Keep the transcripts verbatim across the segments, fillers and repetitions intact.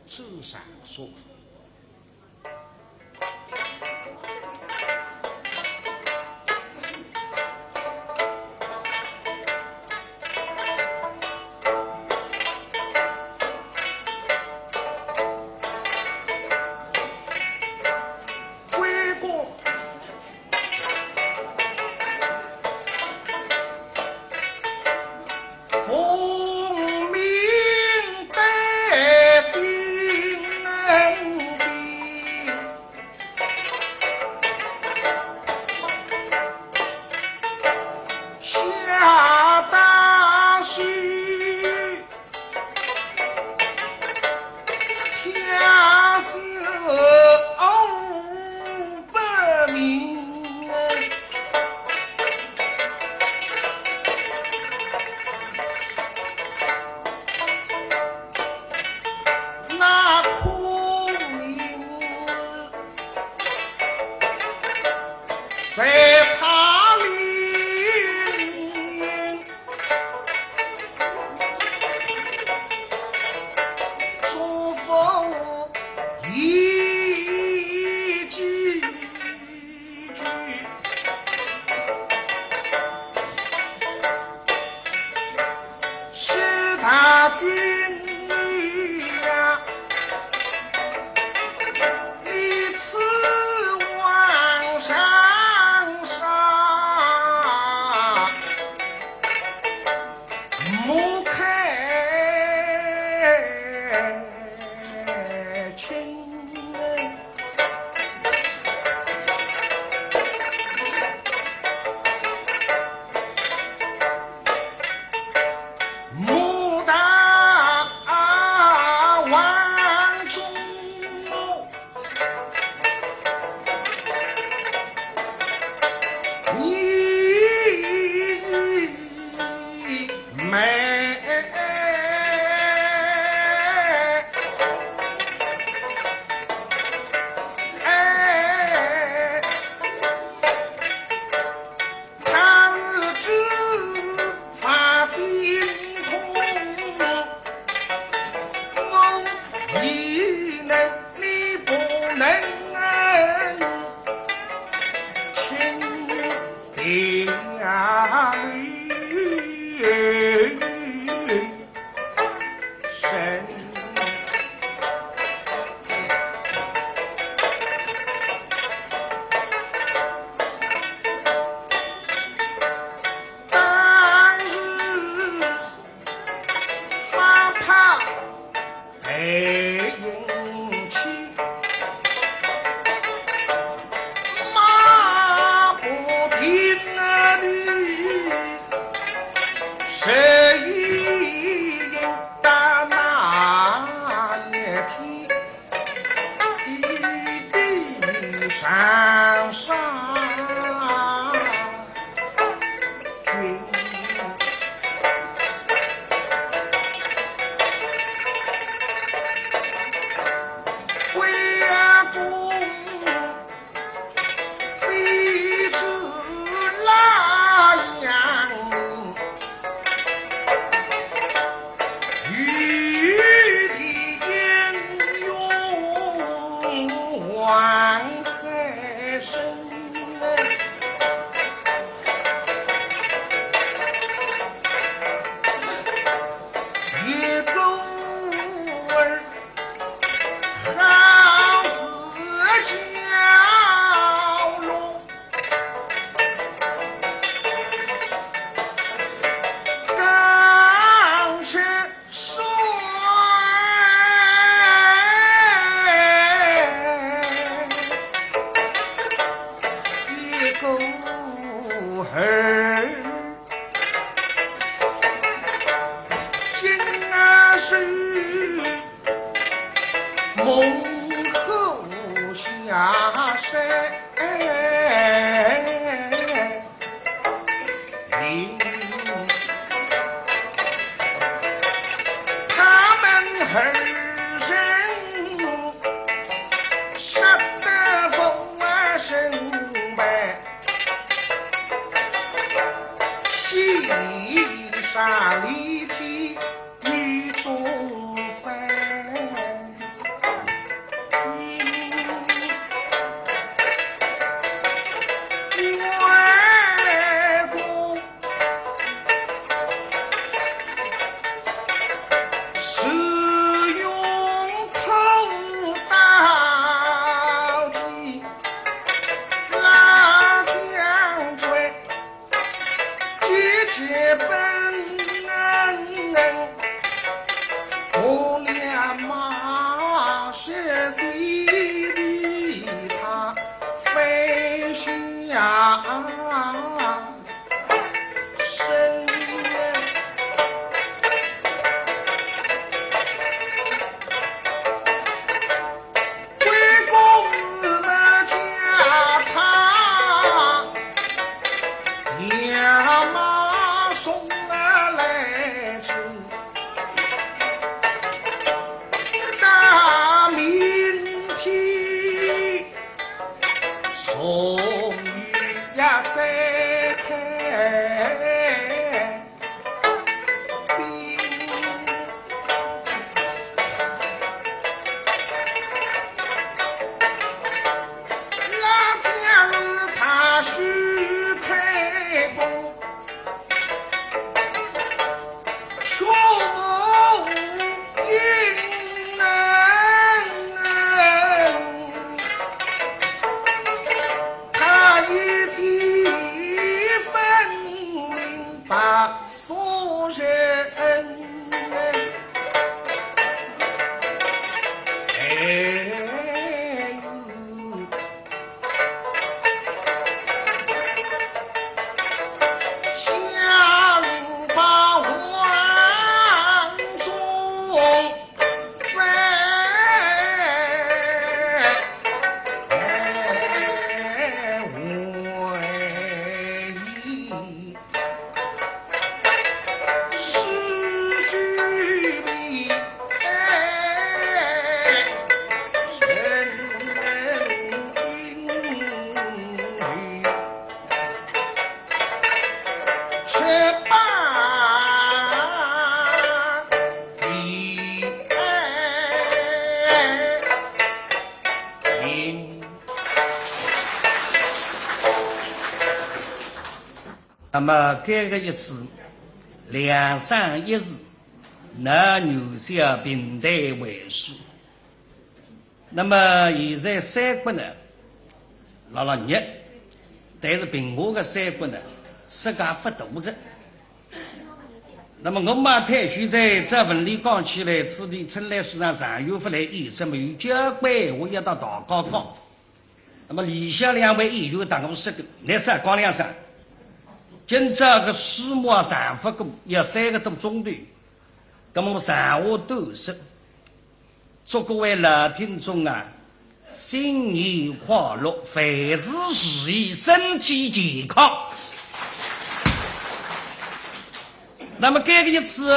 走上说。归国。 奉命得金兵，下大雪，天色乌白明。 那孔明在他里面，祝福一句。 是大军呀，你此往山上莫开那么搿个一次，两省一市，南女小平台为首。那么现在三国呢，辣辣热，但是平夏个三国呢，世界勿多着。那么我们太守在这文里讲起来，此地春来时常，长远勿来，意思没有交关闲话要搭大家讲。 那么里向两位议员搭我说个，倷少讲两声。今朝个书目啊，上勿过，要三个多钟头。那么闲话短说，祝各位老听众啊，新年快乐，万事如意，身体健康。那么搿个一次，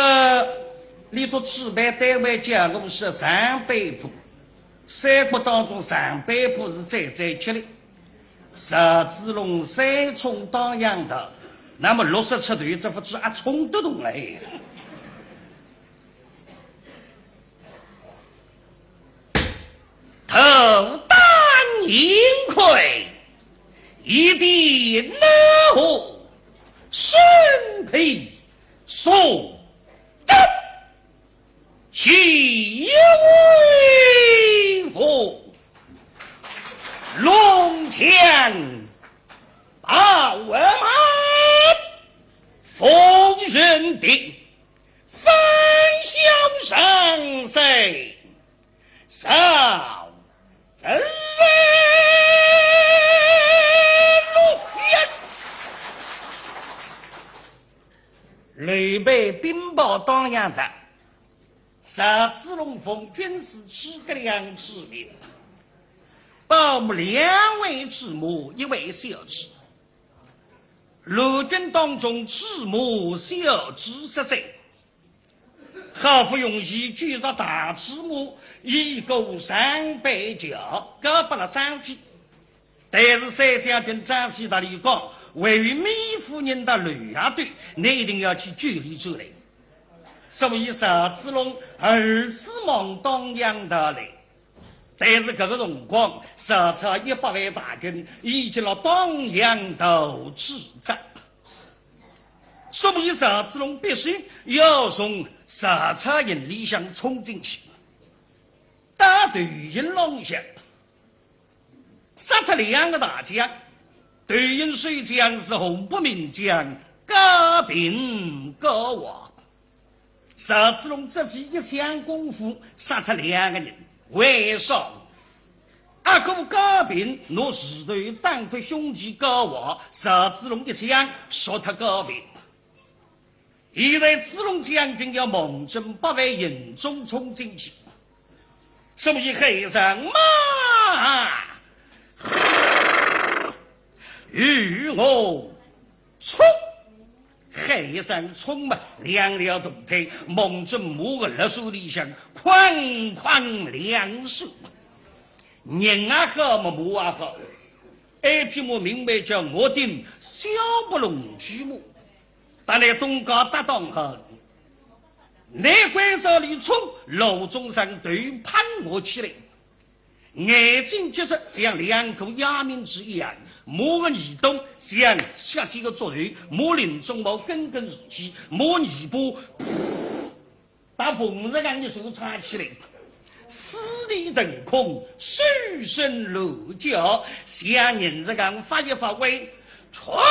里头主办单位叫我是上班部。 三国当中上班部是最最吃力，赵子龙三冲当阳道，那么六十出头只勿知阿冲得动了。头戴银盔，一顶老虎，身披素甲。 西威风，龙枪宝马风云顶，方萧上塞，少人路也。刘备禀报当阳道， 赵子龙奉军师诸葛亮之命，保姆两位之母，一位小主。乱军当中，主母小主失散，好不容易救着大主母，一个上北桥，交拨了张飞。 但是三相军张飞搭俚讲，为有糜夫人搭刘爷对，倷一定要去救俚出来。所以赵子龙二次望当阳道来，但是搿个辰光，曹操一百万大军已经辣当阳道驻扎。所以赵子龙必须要从曹操营里向冲进去，到头营浪向， 杀脱两个大将，头营守将是河北名将高平高华。赵子龙只费一枪功夫杀脱两个人，为啥？阿哥高平拿石头打脱兄弟高华，赵子龙一枪杀脱高平。 现在子龙将军要望准八万营中冲进去，所以喊声马，与我冲！喊一声冲嘛，两条大腿望准马个肋首里向哐哐两手。人也好嘛，马也好，埃匹马名为叫岳顶小白龙驹马。 搭倷东家搭档好，倷关照俚冲，老中上头攀爬起来，眼睛结实像两个夜明珠一样，马个耳朵像削尖个竹头，马翎鬃毛根根竖起，马尾巴 搭蓬子样一手撑起来，四面腾空，手伸乱叫，像人实梗发一发威，冲！啊！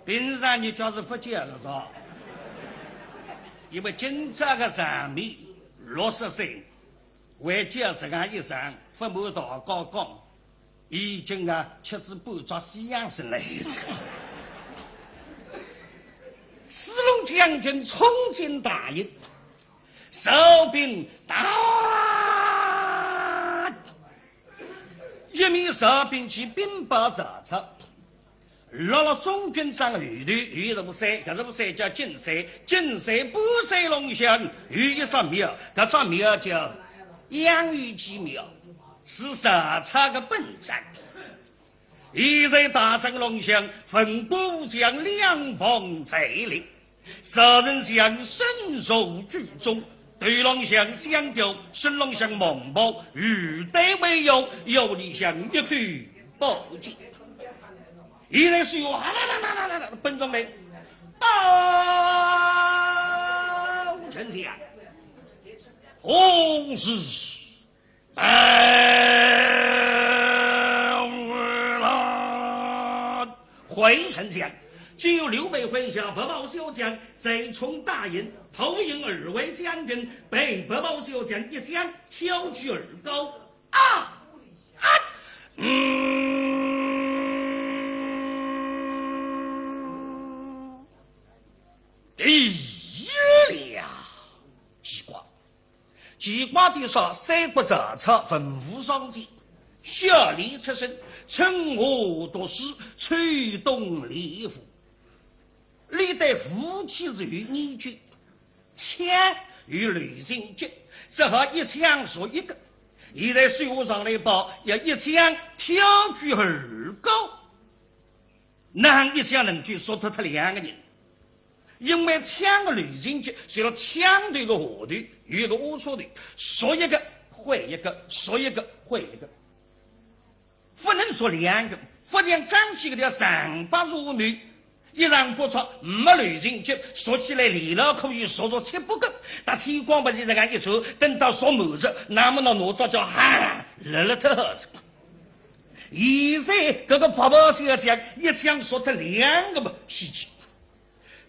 平常伲叫是勿叫个啥，因为今朝个场面，六十岁，还叫实梗一声，勿瞒大家讲，已经啊，吃仔半只西洋参了已经。子龙将军冲进大营， 曹兵到，一面曹兵去禀报曹操，落落中军帐后头有一座山，搿座山叫金山，金山半山浪向有一只庙，搿只庙叫养育基庙，是曹操个本帐。现在大帐浪向文官武将两旁站立，赵丞相身处其中，头浪向香条，身浪向蟒袍，玉带围腰，腰里向一口宝剑。现在是有啊啦啦啦啦啦啦奔上来，报丞相，何事？ 报了。回丞相，只有刘备麾下八宝小将在冲大营，投营二位将军被八宝小将一将挑举而告。啊！啊！嗯。第一了。奇怪。 奇怪的是，三国曹操文武双全，下里出身，春华读书，秋读礼部。俚对武器是有研究，枪有刘备级，只好一枪杀一个。现在手下上来报，要一枪挑举二告。 哪哼一枪能够杀脱脱两个人？因为枪个刘备级，是辣枪头个下头有一个凹槽头，杀一个换一个，杀一个换一个，不能杀两个。不像张飞搿条长把如牛，一丈八尺，没刘备级，杀起来连牢可以杀着七八个。但千万勿是搿样一杀，等到杀满仔，那么拿拿着叫哈，勒勒脱好哉。 现在搿个八宝小将一枪杀脱两个么稀奇。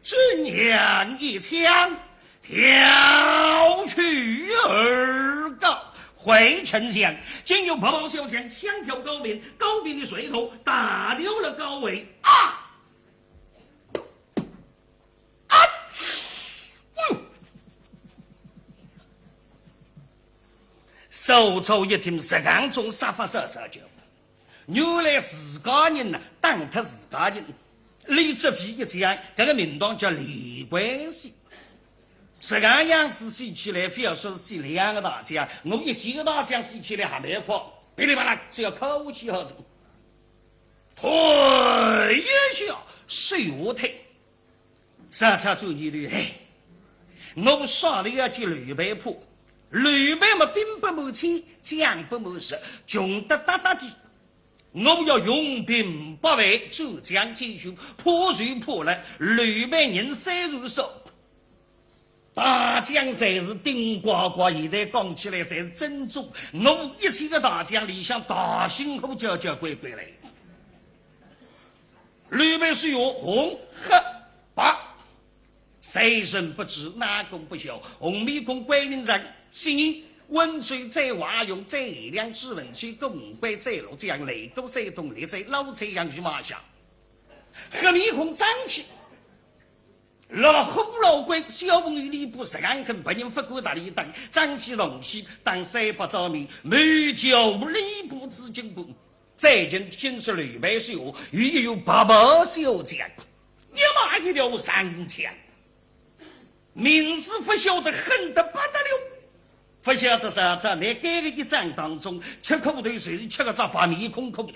怎样一枪挑举二告？回丞相，今有八宝小将枪挑高平，高平的帅头打掉了高平啊！ 啊！嗯。曹操一听，实梗种杀法啥啥叫，原来自家人呐，打脱自家人，俚只飞一枪，搿个名堂叫连环死。实梗样子死起来，覅说是死两个大将，我一个大将死起来还蛮快，噼里啪啦，只要敲下去好哉。退一下，手下退。 曹操转念头，哎，我杀了一个刘备怕，刘备嘛兵不满千，将不满十，穷得搭搭的。我要用兵百万，战将千军，怕就怕了，刘备人虽然少，大将侪是顶呱呱，现在讲起来侪是真重。我一千个大将里向大型货交交关关来。 刘备是有红黑白，谁人不知，哪个不晓？红面孔关云长，昔年温州斩华雄，斩颜良，朱文丑，过五关斩六将，来过山东，历尽老千阳与马下。黑面孔张飞，辣辣虎牢关，小朋友吕布实梗狠，别人勿敢搭俚打，张飞上去打三百招面，没叫吕布之金步。 最近听说刘备手下有一员八宝小将，一马一条长枪，名字勿晓得，狠得不得了。勿晓得啥，在搿个一仗当中，吃苦头就是吃个只白面孔苦头。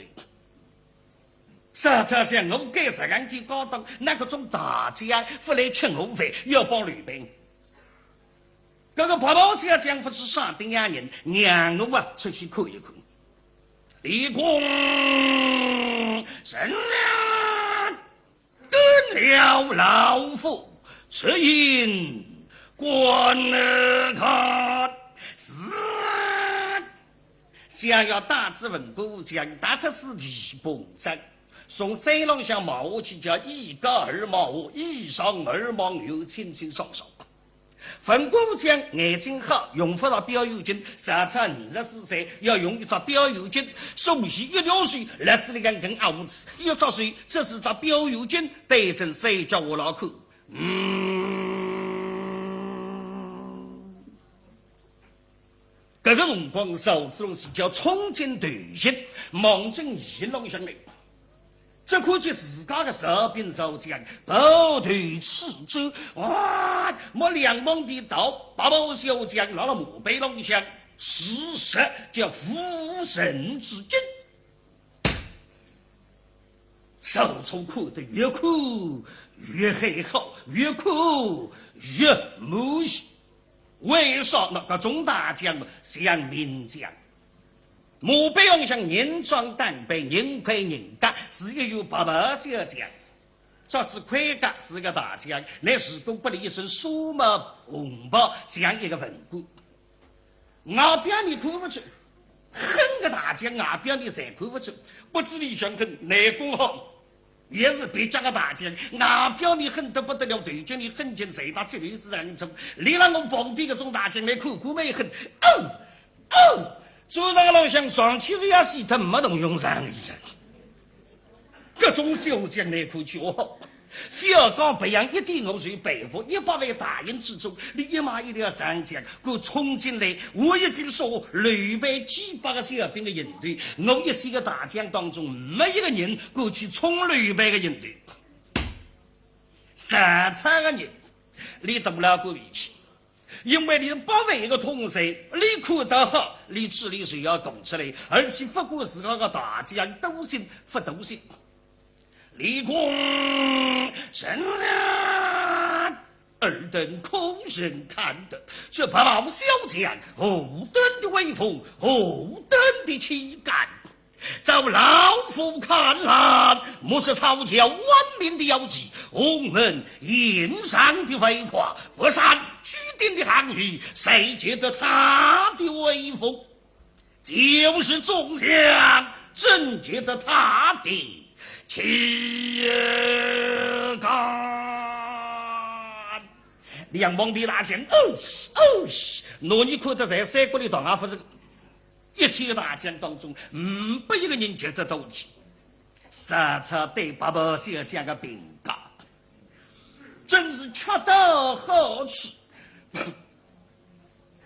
啥，啥想我该实梗个高档，哪个种大将勿来吃我饭，要帮刘备。 搿个八宝小将勿是啥顶样人，让我啊出去看一看。李广人啊，跟了老夫出营观看，是想要带仔文官将，踏出此地方上，从山浪向冒下去，叫一高二冒下，一上二望有清清爽爽。 文官将眼睛好，用勿着表眼睛，曹操五十四岁要用一只表眼睛，手里一条线，勒势里向跟阿五子，一只手，这是只表眼睛，对准山脚下来看。嗯。搿个辰光，赵子龙是叫冲进头前，望准前浪向来。 只看见自家个曹兵曹将，抱头起走，哇，摸两旁边倒，八宝小将辣辣马背浪向，是实叫无人之境。曹操看得越看越害臊，越看越满意。为啥？搿个众大将像名将，马背浪向人装打扮，人盔人甲，是一员白袍小将。着仔盔甲是个大将，乃如果拨俚一身纱帽红袍，像一个文官。 外表你看勿出，狠个大将外表你侪看勿出，骨子里向狠，内功好。也是别家个大将，外表你狠得不得了，头颈里狠劲，随打这里是人中。你让我旁边搿种大将来看看蛮狠，哦，哦，做那个老乡上去是要死脱没动用场一样。 搿种小将来看去哦，覅讲别样一点，我是佩服，一百万大营之中，你一马一条长枪，敢冲进来，我一句说话，刘备几百个小兵个营头，我一千个大将当中，没一个人敢去冲刘备个营头。曹操个人，你动了个脾气。 因为你是八万个统帅，你看得好，你嘴里就要讲出来，而且不管自家个大将多心不多心。李广人啊，尔等可曾看得，这白袍小将何等的威风，何等的气概。 照老夫看来，莫是曹操万民的要计，我们营上的威华，不善居顶的行伍，谁及得他的威风？就是众将，怎及得他的气概？两旁边大将，哦，哦，拿你看得在三国里当然不是个 一千个大将当中，呒不一个人及得到的。曹操对白袍小将个评价，真是恰到好处。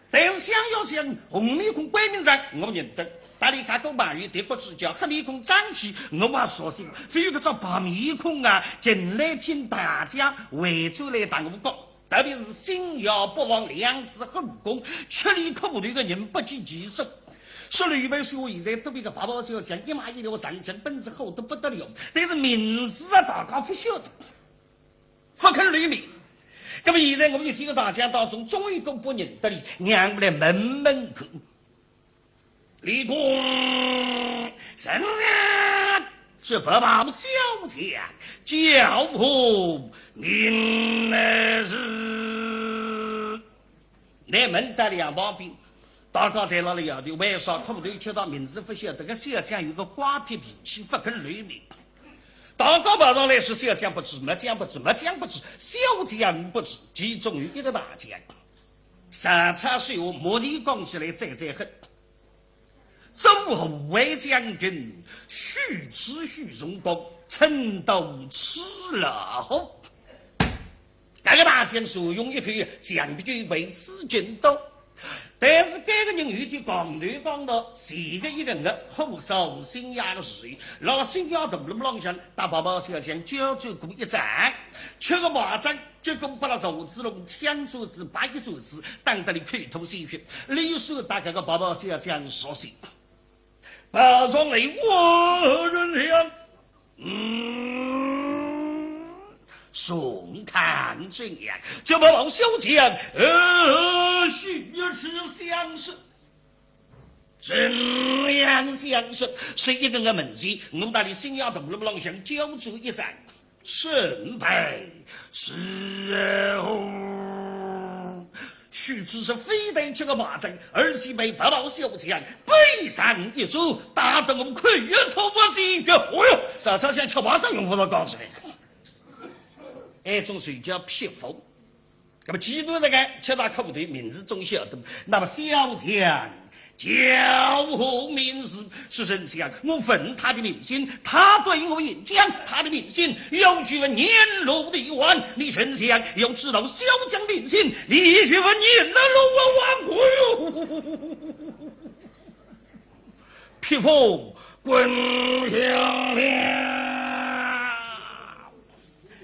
但是想要想，红面孔、灰面长，我认得。搭俚交过朋友，跌过指教，黑面孔张飞，我也熟悉。非有搿只白面孔啊，进来听大家围住来打我讲。 特别是心野不忘两次后宫，吃力苦头个人不计其数。说刘备说现在对一个白袍小将，一马一条长枪，本事好得不得了，但是名字啊，大家不晓得，不肯露面。那么现在我们一千个大将当中，总有一个不认得的，让我来问问看。 李广人啊，这白袍小将叫何名来是？乃问得两旁边，大家侪辣辣摇头，为啥苦头吃到名字不晓得？搿小将有个怪癖脾气，不肯露面。大家跑上来说小将不知，末将不知，末将不知，小将不知，其中有一个大将。曹操是有目的讲起来最最狠。 左护卫将军许褚许荣光，称道赤老虎。搿个大将手用一口象鼻酒杯吃劲多，但是搿个人有点讲头讲脑，前个一个月火烧新野个时候，辣新野大路浪向搭白袍小将交战过一仗，吃个败仗， 结果拨拉赵子龙抢转子、白一转子，打得俚口吐鲜血。俚说搭搿个白袍小将熟悉，跑上来问人讲，嗯，重看怎样？这白袍小将，呃，许褚相识。 怎样相识？是一个月门前，我搭俚新野大路浪向交战一仗，胜败是否？许褚是非但吃个败仗，而且被白袍小将背上一捉，打得我口吐鲜血。哦哟，曹操想吃败仗用勿着讲出来。哎，种就叫匹夫。 那么既然这个吃到苦头，名字总晓得，那么小将叫何名字？是丞相，我问他的名姓，他对我应讲他的名姓，要去问年老的王，你丞相要知道小将名姓，你去问年老的王。哦哟，匹夫滚下了。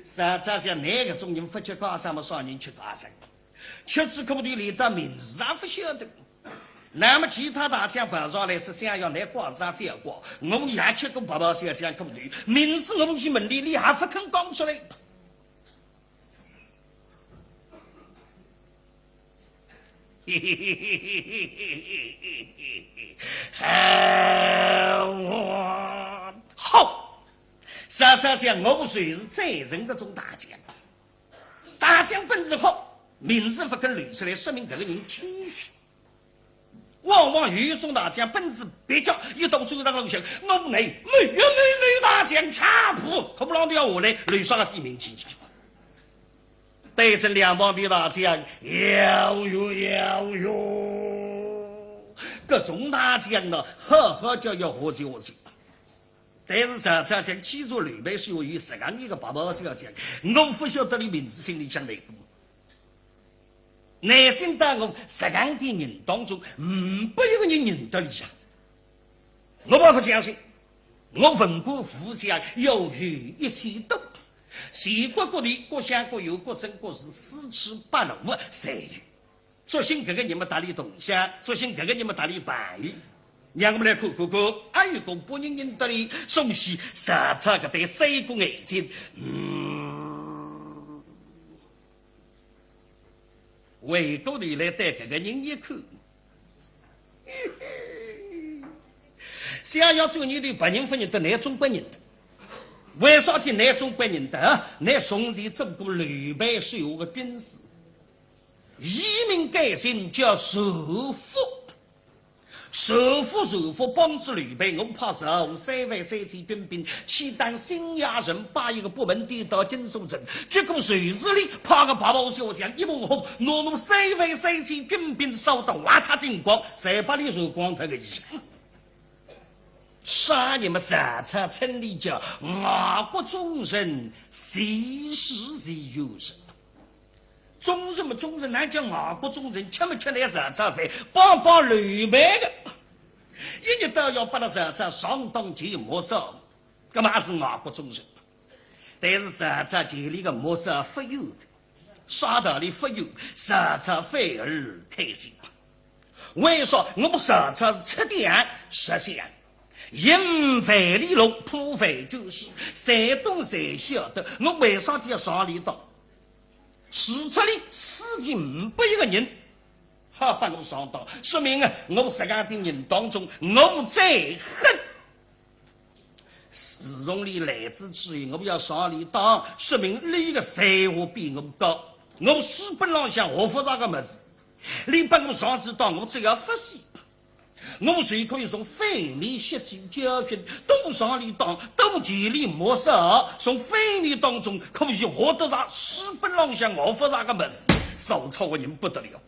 曹操想，哪个种人不吃高山么，啥人吃高山？ 吃仔苦头连得名字也不晓得。那么其他大将跑上来说，相爷倷挂是也覅挂，我也吃过白袍小将苦头，名字我去问俚，俚还勿肯讲出来。好，曹操想，我就是最认得搿种大将。 大将本事好，名字勿肯露出来，说明搿个人谦虚。往往有一种大将本事蹩脚，一到战场浪向，我乃某某某大将，差不多，可不让伊下来，露啥个虚名气去。对准两旁边大将，要哟要哟，搿种大将呢，好好叫要学习学习。 但是曹操想，既然刘备是有实梗一个白袍小将，我勿晓得俚名字，心里想难过。难心到我实梗点人当中，呒不一个人认得俚呀。我勿相信，我文官武将要有一千多，全国各地各乡各县各镇各市四处八路啊，侪有。 作兴搿个人么搭俚同乡，作兴搿个人么搭俚朋友。让我们来看看看，还有个别人认得俚，首先曹操搿对三个眼睛，嗯，回过头来对搿个人一看，想要做你的别人勿认得，倷总归认得。为啥体倷总归认得啊？倷从前做过刘备手下个兵士。 一名改姓叫仇富。仇富，仇富帮助刘备，我派曹吴三万三千军兵去打荥阳城，把一个北门的到金粟城，结果就是俚派个白袍小将一爿红，拿我三万三千军兵扫得瓦塔精光，侪拨俚杀光脱个。啥人么？曹操称俚叫外国忠臣，徐氏徐元帅。 忠臣么忠臣，哪叫外国忠臣？吃么吃倷曹操饭，帮帮刘备个。一日到夜拨勒曹操上当受骂杀，搿么还是外国忠臣。但是曹操受俚个骂杀勿冤个，啥道理勿冤？曹操反而开心。为啥？我曹操出将入相， 行万里路，破万军师，侪懂侪晓得，我为啥体要上俚当？除脱俚，此地呒不一个人好帮我上当，说明啊，我实梗点人当中，我最狠。自从俚来仔之后，我要上俚当，说明俚个才华比我高，我书本浪向学勿着个物事，俚帮我上仔当，我只要勿死， 我就可以从反面吸取教训，多上俚当，多受俚骂杀，从反面当中可以学得着书本浪向学勿着个物事。曹操个人不得了，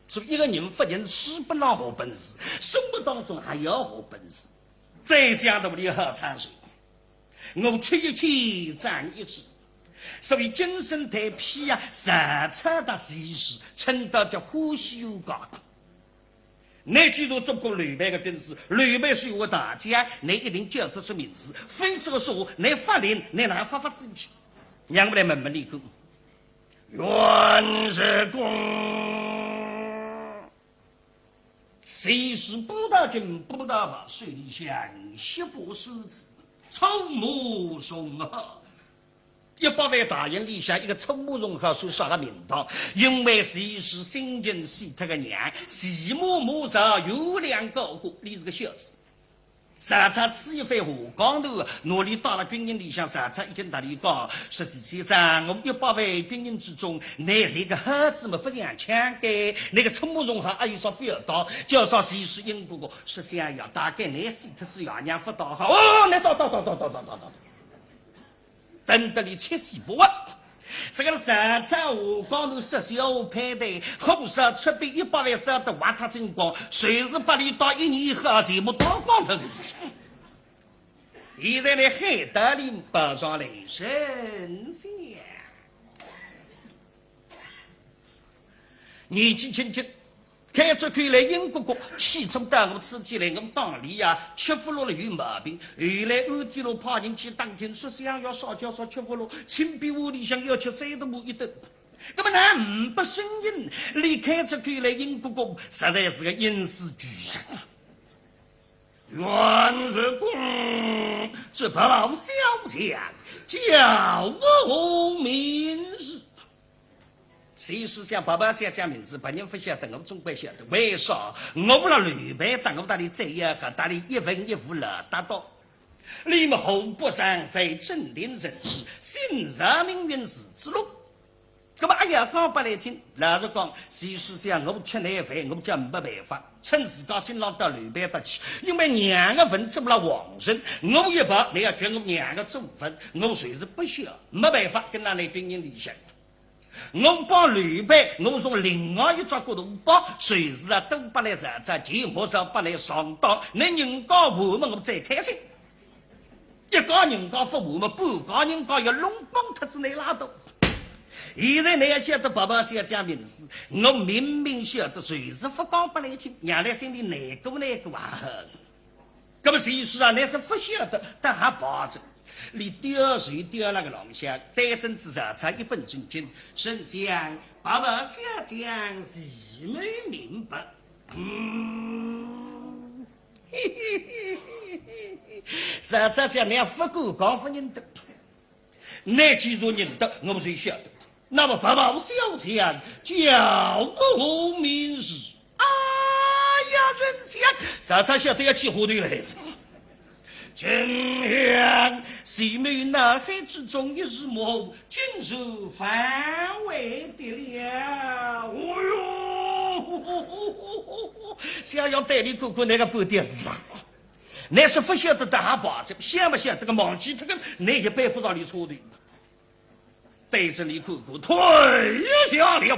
所以一个人勿仅书本浪学本事，生活当中还要学本事。宰相肚里好长寿，我吃一堑，长一智，所以今生谈篇啊，曹操搭徐氏，称得叫欢喜冤家。 倷既然做过刘备个兵士，刘备是一位大将，倷一定叫得出名字，否则个说话，倷勿灵，倷哪发发出去？让我来问问俚个。袁绍公，徐氏步踏进步踏跑，手里向一把扇子，搓麻从好。 一百万大营里向一个搓麻从好算啥个名堂？因为徐氏生前死脱个娘，徐母骂曹有两个哥，俚是个孝子。曹操此一番话讲头，拿俚带勒军营里向，曹操已经搭俚讲，说徐先生，我一百万军营之中，倷连个好子么勿像抢个，倷个搓麻从好还有啥勿要当？叫啥徐氏应过个，说相爷，大概倷死脱仔爷娘勿大好。哦，倷到到到到到到到到。 等得俚七喜八万。这个曹操下江头说笑话派对，火烧赤壁一百万烧得瓦塔精光，随时拨俚打一年好，全部打光脱个。现在呢，海盗里跑上来神仙。年纪轻轻， 开出口来，英国国，起初到我此地来，我当俚呀，吃勿落了有毛病。后来暗地里派人去打听，说相爷啥叫啥吃勿落，请便屋里向要吃三顿一顿。那么那五百声音，俚开出口来，英国公实在是个英姿隑人。袁绍公，这白袍小将叫何名字？徐氏想，白袍小将名字别人勿晓得，我总归晓得。为啥？我辣刘备搭我搭俚最要好，搭俚一文一武来搭档。俚么互不相让，镇定人士，心照命运是之路。 那么哎呀，讲拨来听，老实讲，徐氏想，我吃难饭，我叫没办法，趁自家心浪到刘备搭去，因为娘个份做了皇上，我一跑，倷要叫我娘个做份，我就是勿晓，没办法跟㑚来兵营里向。我帮刘备，我从另外一只角度帮，就是啊，都拨来曹操，就莫说拨来上当，㑚人家和么，我最开心。 一家人家勿和么，半家人家要弄光脱仔，倷拉倒。现在倷要晓得白袍小将名字，我明明晓得，就是勿讲拨倷听，让倷心里难过难过啊。那么徐氏啊，倷是勿晓得，但还罢哉。俚刁是刁辣个浪向，对准仔曹操一本正经，丞相，白袍小将徐某明白。嗯。 实在想，倷勿敢讲勿认得，倷既然认得，我就晓得。那么白袍小将叫何名字？哎呀，丞相，实在晓得要起火头来哉。丞相，徐某脑海之中一时模糊， 竟是范围的了。哦哟，想要对俚看看，倷个半点事啊，倷是勿晓得搭还罢哉，想勿晓得个忘记脱个，倷一般勿道理错的。对着俚看看，忒下流。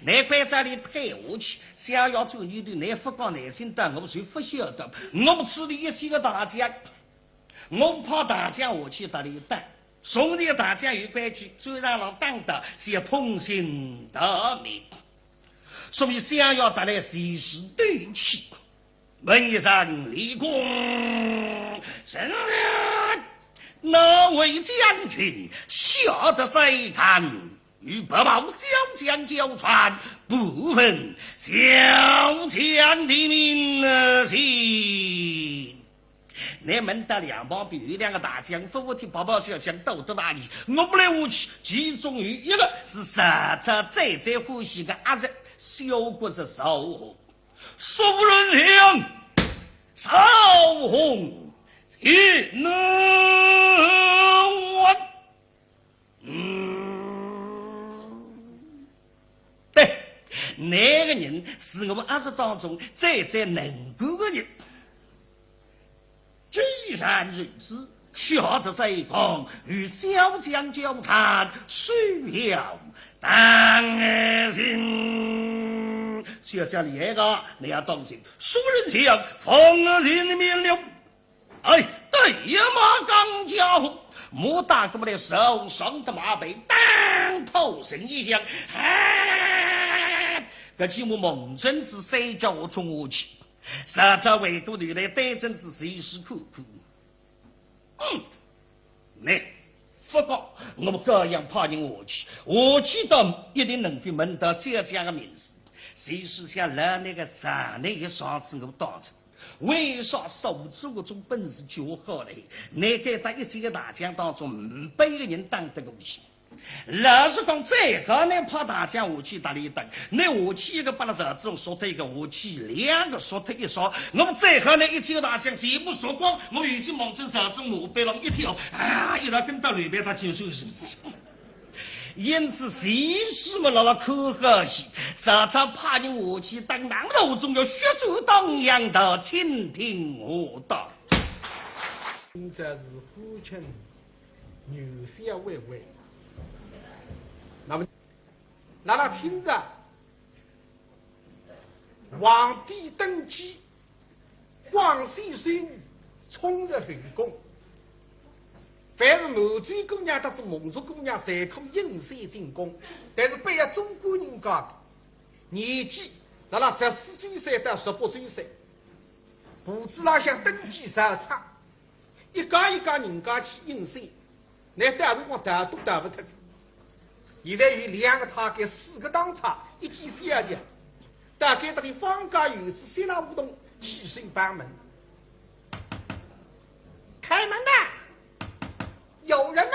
倷关照俚退下去，想要做女的，倷勿讲耐心的，我是勿晓得。我们此地一切个大将，我派大将下去搭俚打。 从前大将有规矩，战场浪打得是要通情达理，所以想要搭倷随时对齐。问一声李公，臣哪位将军下得山堂，与白袍小将交战，不问小将的名姓。 倷问到两旁边有两个大将，勿服帖白袍小将到底哪里？我们来下去，其中有一个是曹操最最欢喜个阿侄，小国是赵弘。苏人听，赵弘，请问。 嗯，对，搿个人是我们阿侄当中最最能干个人。既然如此，下得山堂，与小将交谈，休要担心。小将厉害个，你要当心。苏人听，奉命了。 哎，对呀，马刚家伙，马大哥们来手上的马背，当头声一响，哎，搿几目望准仔山脚冲下去，曹操回过头来对准仔徐氏看看。嗯，倷，勿讲，我照样派人下去，下去到一定能够问到小将个名字。徐氏想，辣搿个场内一上仔我当真 为啥少主搿种本事叫好嘞？难该搭一千个大将当中，呒不一个人打得过去。老实讲，最好呢派大将下去搭俚打，倷下去一个拨了曹操杀脱一个，下去两个杀脱一个，我们最好呢一千个大将全部杀光，我已经望准曹操马背浪一跳，啊，一道跟到刘备搭就收拾。 因此，徐氏么辣辣看好戏，曹操派人下去打，打到中央血战当阳，到清廷下道。今朝是欢庆元宵晚会。那么，辣辣清朝，皇帝登基， 光绪十一冲入后宫，凡是满洲姑娘搭仔蒙族姑娘，侪可以应声进宫。但是拨一个中国人家，年纪辣辣十四周岁到十八周岁，簿子浪向登记侪差，一家一家人家去应声，倷到辰光逃都逃勿脱。现在有两个太监，四个当差，一间小店，大概搭里方家有事，三老五董起身碰门。开门呐，有人吗？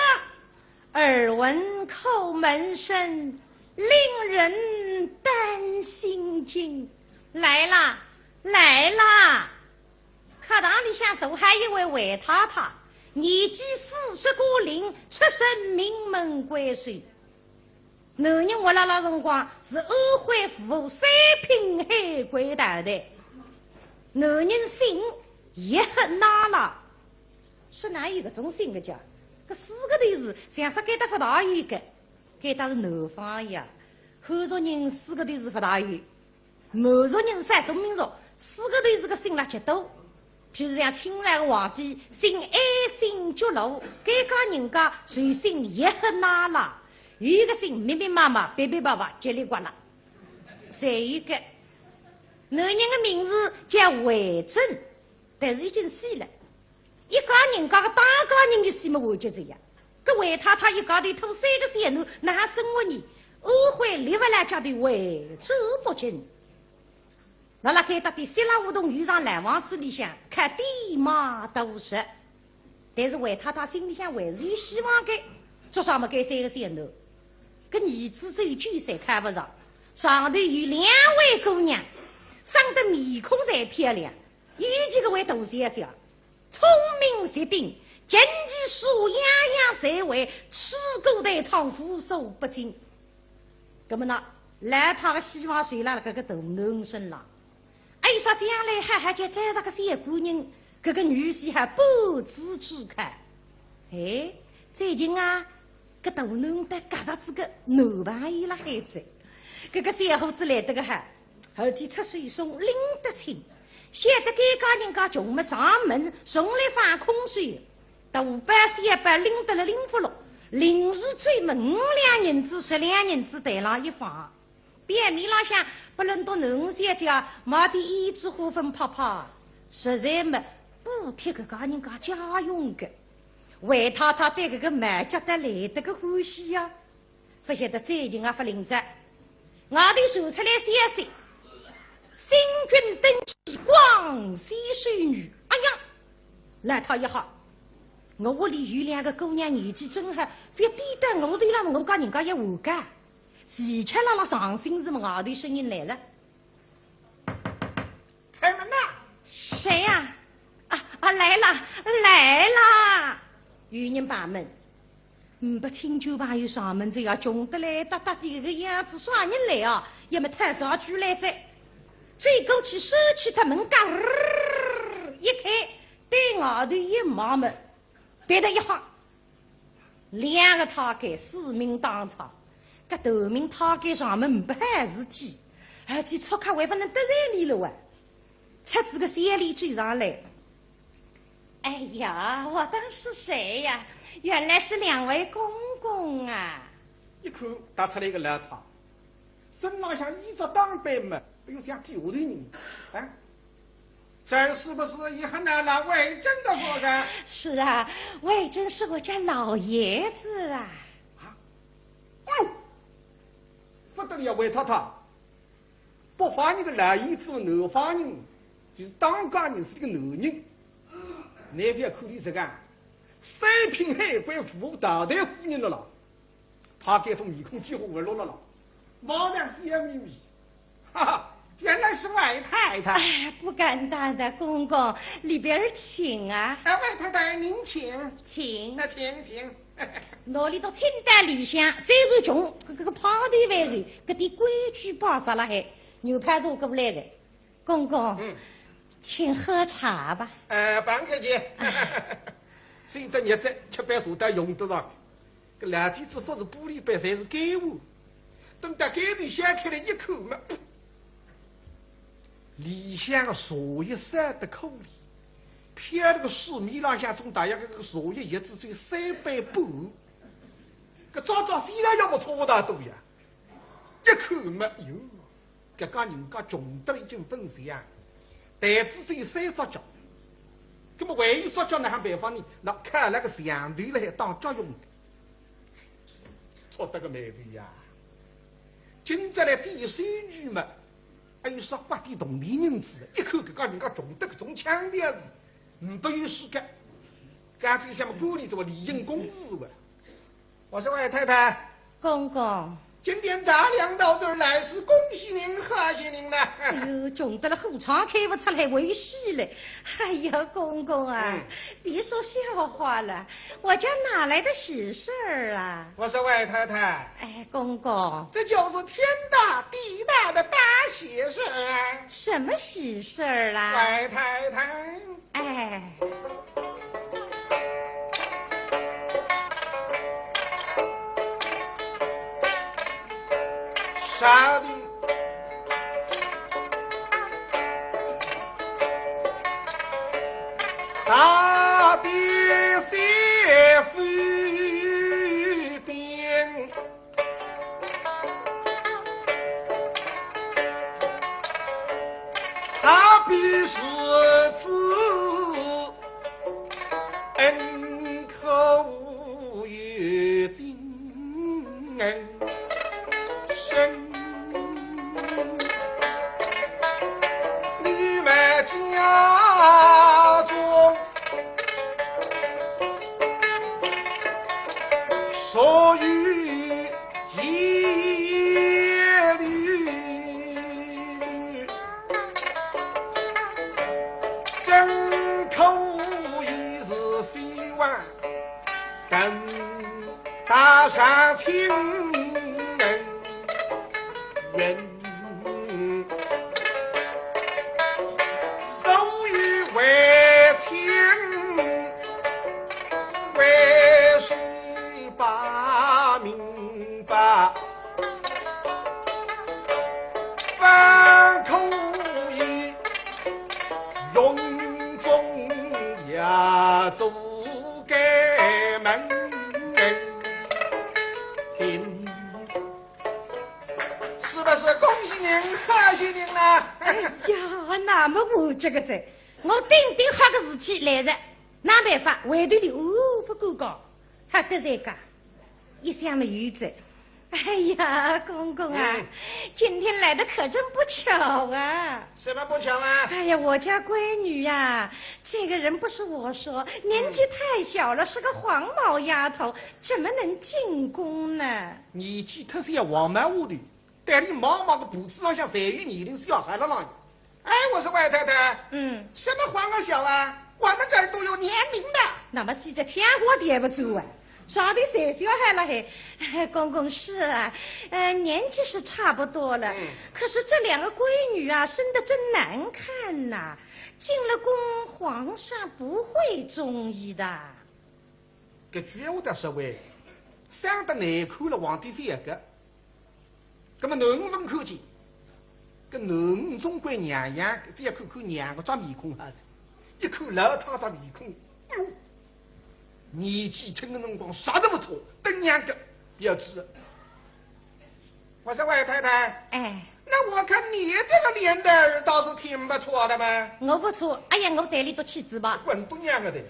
耳闻叩门声，令人担心惊。来啦，来啦！客堂里向坐好一位魏太太，年纪四十过龄，出身名门闺秀。男人活辣辣辰光是安徽芜湖三品海关大队，男人姓叶赫那拉。说哪有搿种姓个家？搿四个头字像煞该搭勿大有个，该搭是南方呀。汉族人四个头字勿大有，满族人少数民族四个头字个姓啦极多。譬如像清朝个皇帝姓安姓觉罗，该家人家就姓叶赫那拉，有个姓密密麻麻、别别巴巴、叽里呱啦，侪有个。男人个名字叫魏征，但是已经死了。一家人家个当家人个死么完结哉呀。搿魏太太一家头拖三个小囡，哪生活呢？安徽立勿牢脚头，回转北京。辣辣该搭点西拉胡同有幢老房子里向，开店卖大食。但是魏太太心里向还是有希望个，做啥么该三个小囡，搿儿子只有九岁看勿上，上头有两位姑娘，生得面孔侪漂亮，尤其搿位大小姐，聪明绝顶，琴棋书画样样侪会，吹鼓弹唱无所不精。葛么呢，老太个希望就辣辣搿个大囡身浪。哎，说将来好好叫找着个小官人，搿个女婿还半子之靠。哎，最近啊，搿大囡搭夹着仔个男朋友辣海哉，搿个小伙子来得个好，而且出手松，拎得清，晓得该家人家穷么上门，从来勿空手，大包小包拎得了拎勿落，临时转么五两银子、十两银子台浪一放。 表面浪向拨人当囡小姐买点胭脂花粉拍拍，实在么补贴搿家人家家用个。魏太太对搿个卖家倒来得个欢喜呀，勿晓得最近啊勿灵哉，外头传出来消息，新君登基，广西收女。哎呀，老太一吓，我屋里有两个姑娘年纪正好，覅点到我头浪，我家人家要活该。 齐巧辣辣上心时么，外头声音来了。开门呐！谁呀？啊啊，来了，来了！有人把门。嗯，勿请求朋友上门，这样穷得来搭搭的个样子，啥人来啊？要么太早出来哉。走过去，手起他门嘎，一开，对外头一望么，别得一吓。 两个太监，四名当差，搿头名太监上门勿好事体，而且触客还勿能得罪俚了啊。出仔个小脸走上来。哎呀，我当是谁呀，原来是两位公公啊。一看踏出来个老太，身浪向衣着打扮么，哎哟，像地下头人啊。 这是不是叶赫那拉魏征的夫人？是啊，魏征是我家老爷子啊。啊？哦，不得了，魏太太，北方人个老爷子，南方人，就是当家人是一个男人。倷覅看俚实梗，三品海关，无大队夫人了啦。 太监总面孔几乎活络了啦，马上笑眯眯，哈哈，原来是魏太太。哎，不敢当的，公公，里边儿请啊。哎，魏太太，您请。请。那请，请。拿俚笃请到里向，虽然穷，搿搿个派头还是，搿点规矩摆煞辣海，牛排都过来个。公公，嗯。请喝茶吧。呃，不客气。搿搭日子吃杯茶倒用得着。搿老底子勿是玻璃杯，侪是盖碗。等到盖头掀开来一看嘛，里向个茶叶烧得可怜，漂搿个水面浪向总大约搿个茶叶叶子只有三杯半。搿照照西来要么差勿大多呀。 一看嘛，哟，搿家人家穷得已经勿像样，台子只有三只脚，葛么还有只脚哪哼办法呢？拿揩了个墙头来当脚用。哦，搿个霉头呀，今朝来点收据嘛，还有少八点铜钿银子，一看搿个人家穷得搿种腔调是，呒不有数个。刚才想么管理做理应公事哇。我说外太太，公公，今天咱俩到这儿来是恭喜您，贺喜您呢。哎呦，穷得了火窗开不出来，危险了。哎呀，公公啊，嗯。别说笑话了， 我家哪来的喜事儿啊？我说外太太，哎，公公，这就是天大地大的大喜事儿啊！什么喜事儿啦？外太太，哎，啥的？ 大地三分兵，他必是子恩可有尽。 生。你们家中所有一律，真可以是非万 更大上青云，所以为情为水把明白，方可以容中也做 该门庭。是不是恭喜您，贺喜您呐？哎呀，那么我这个子，我顶顶好个事体来着，哪办法，回头里哦，不够讲，还得罪个，一想么有着。 哎呀，公公啊，嗯。今天来的可真不巧啊。什么不巧啊？哎呀，我家闺女呀，这个人不是我说，年纪太小了，嗯。是个黄毛丫头，怎么能进宫呢？年纪忒小黄毛丫头，对俚毛毛个胡子浪向侪有年龄小，还辣浪向。 哎，我说外太太，嗯。什么黄啊小啊？我们这儿都有年龄的。那么现在天花点不住啊，上头谁小孩了嘿？哎，公公是啊，呃，年纪是差不多了，嗯。可是这两个闺女啊，生得真难看呐，进了宫，皇上不会中意的。 搿句闲话倒说回，生得难看了，皇帝勿要个。葛么囡儿勿看见，搿囡儿总归娘养个，只要看看娘个张面孔好哉，一看老太张面孔，哟，年纪轻个辰光啥都勿错，等娘个，要知。 我说外太太，哎。那我看你这个脸蛋儿倒是挺不错的嘛。我不错，哎呀，我对俚多气子吧。滚犊娘个的！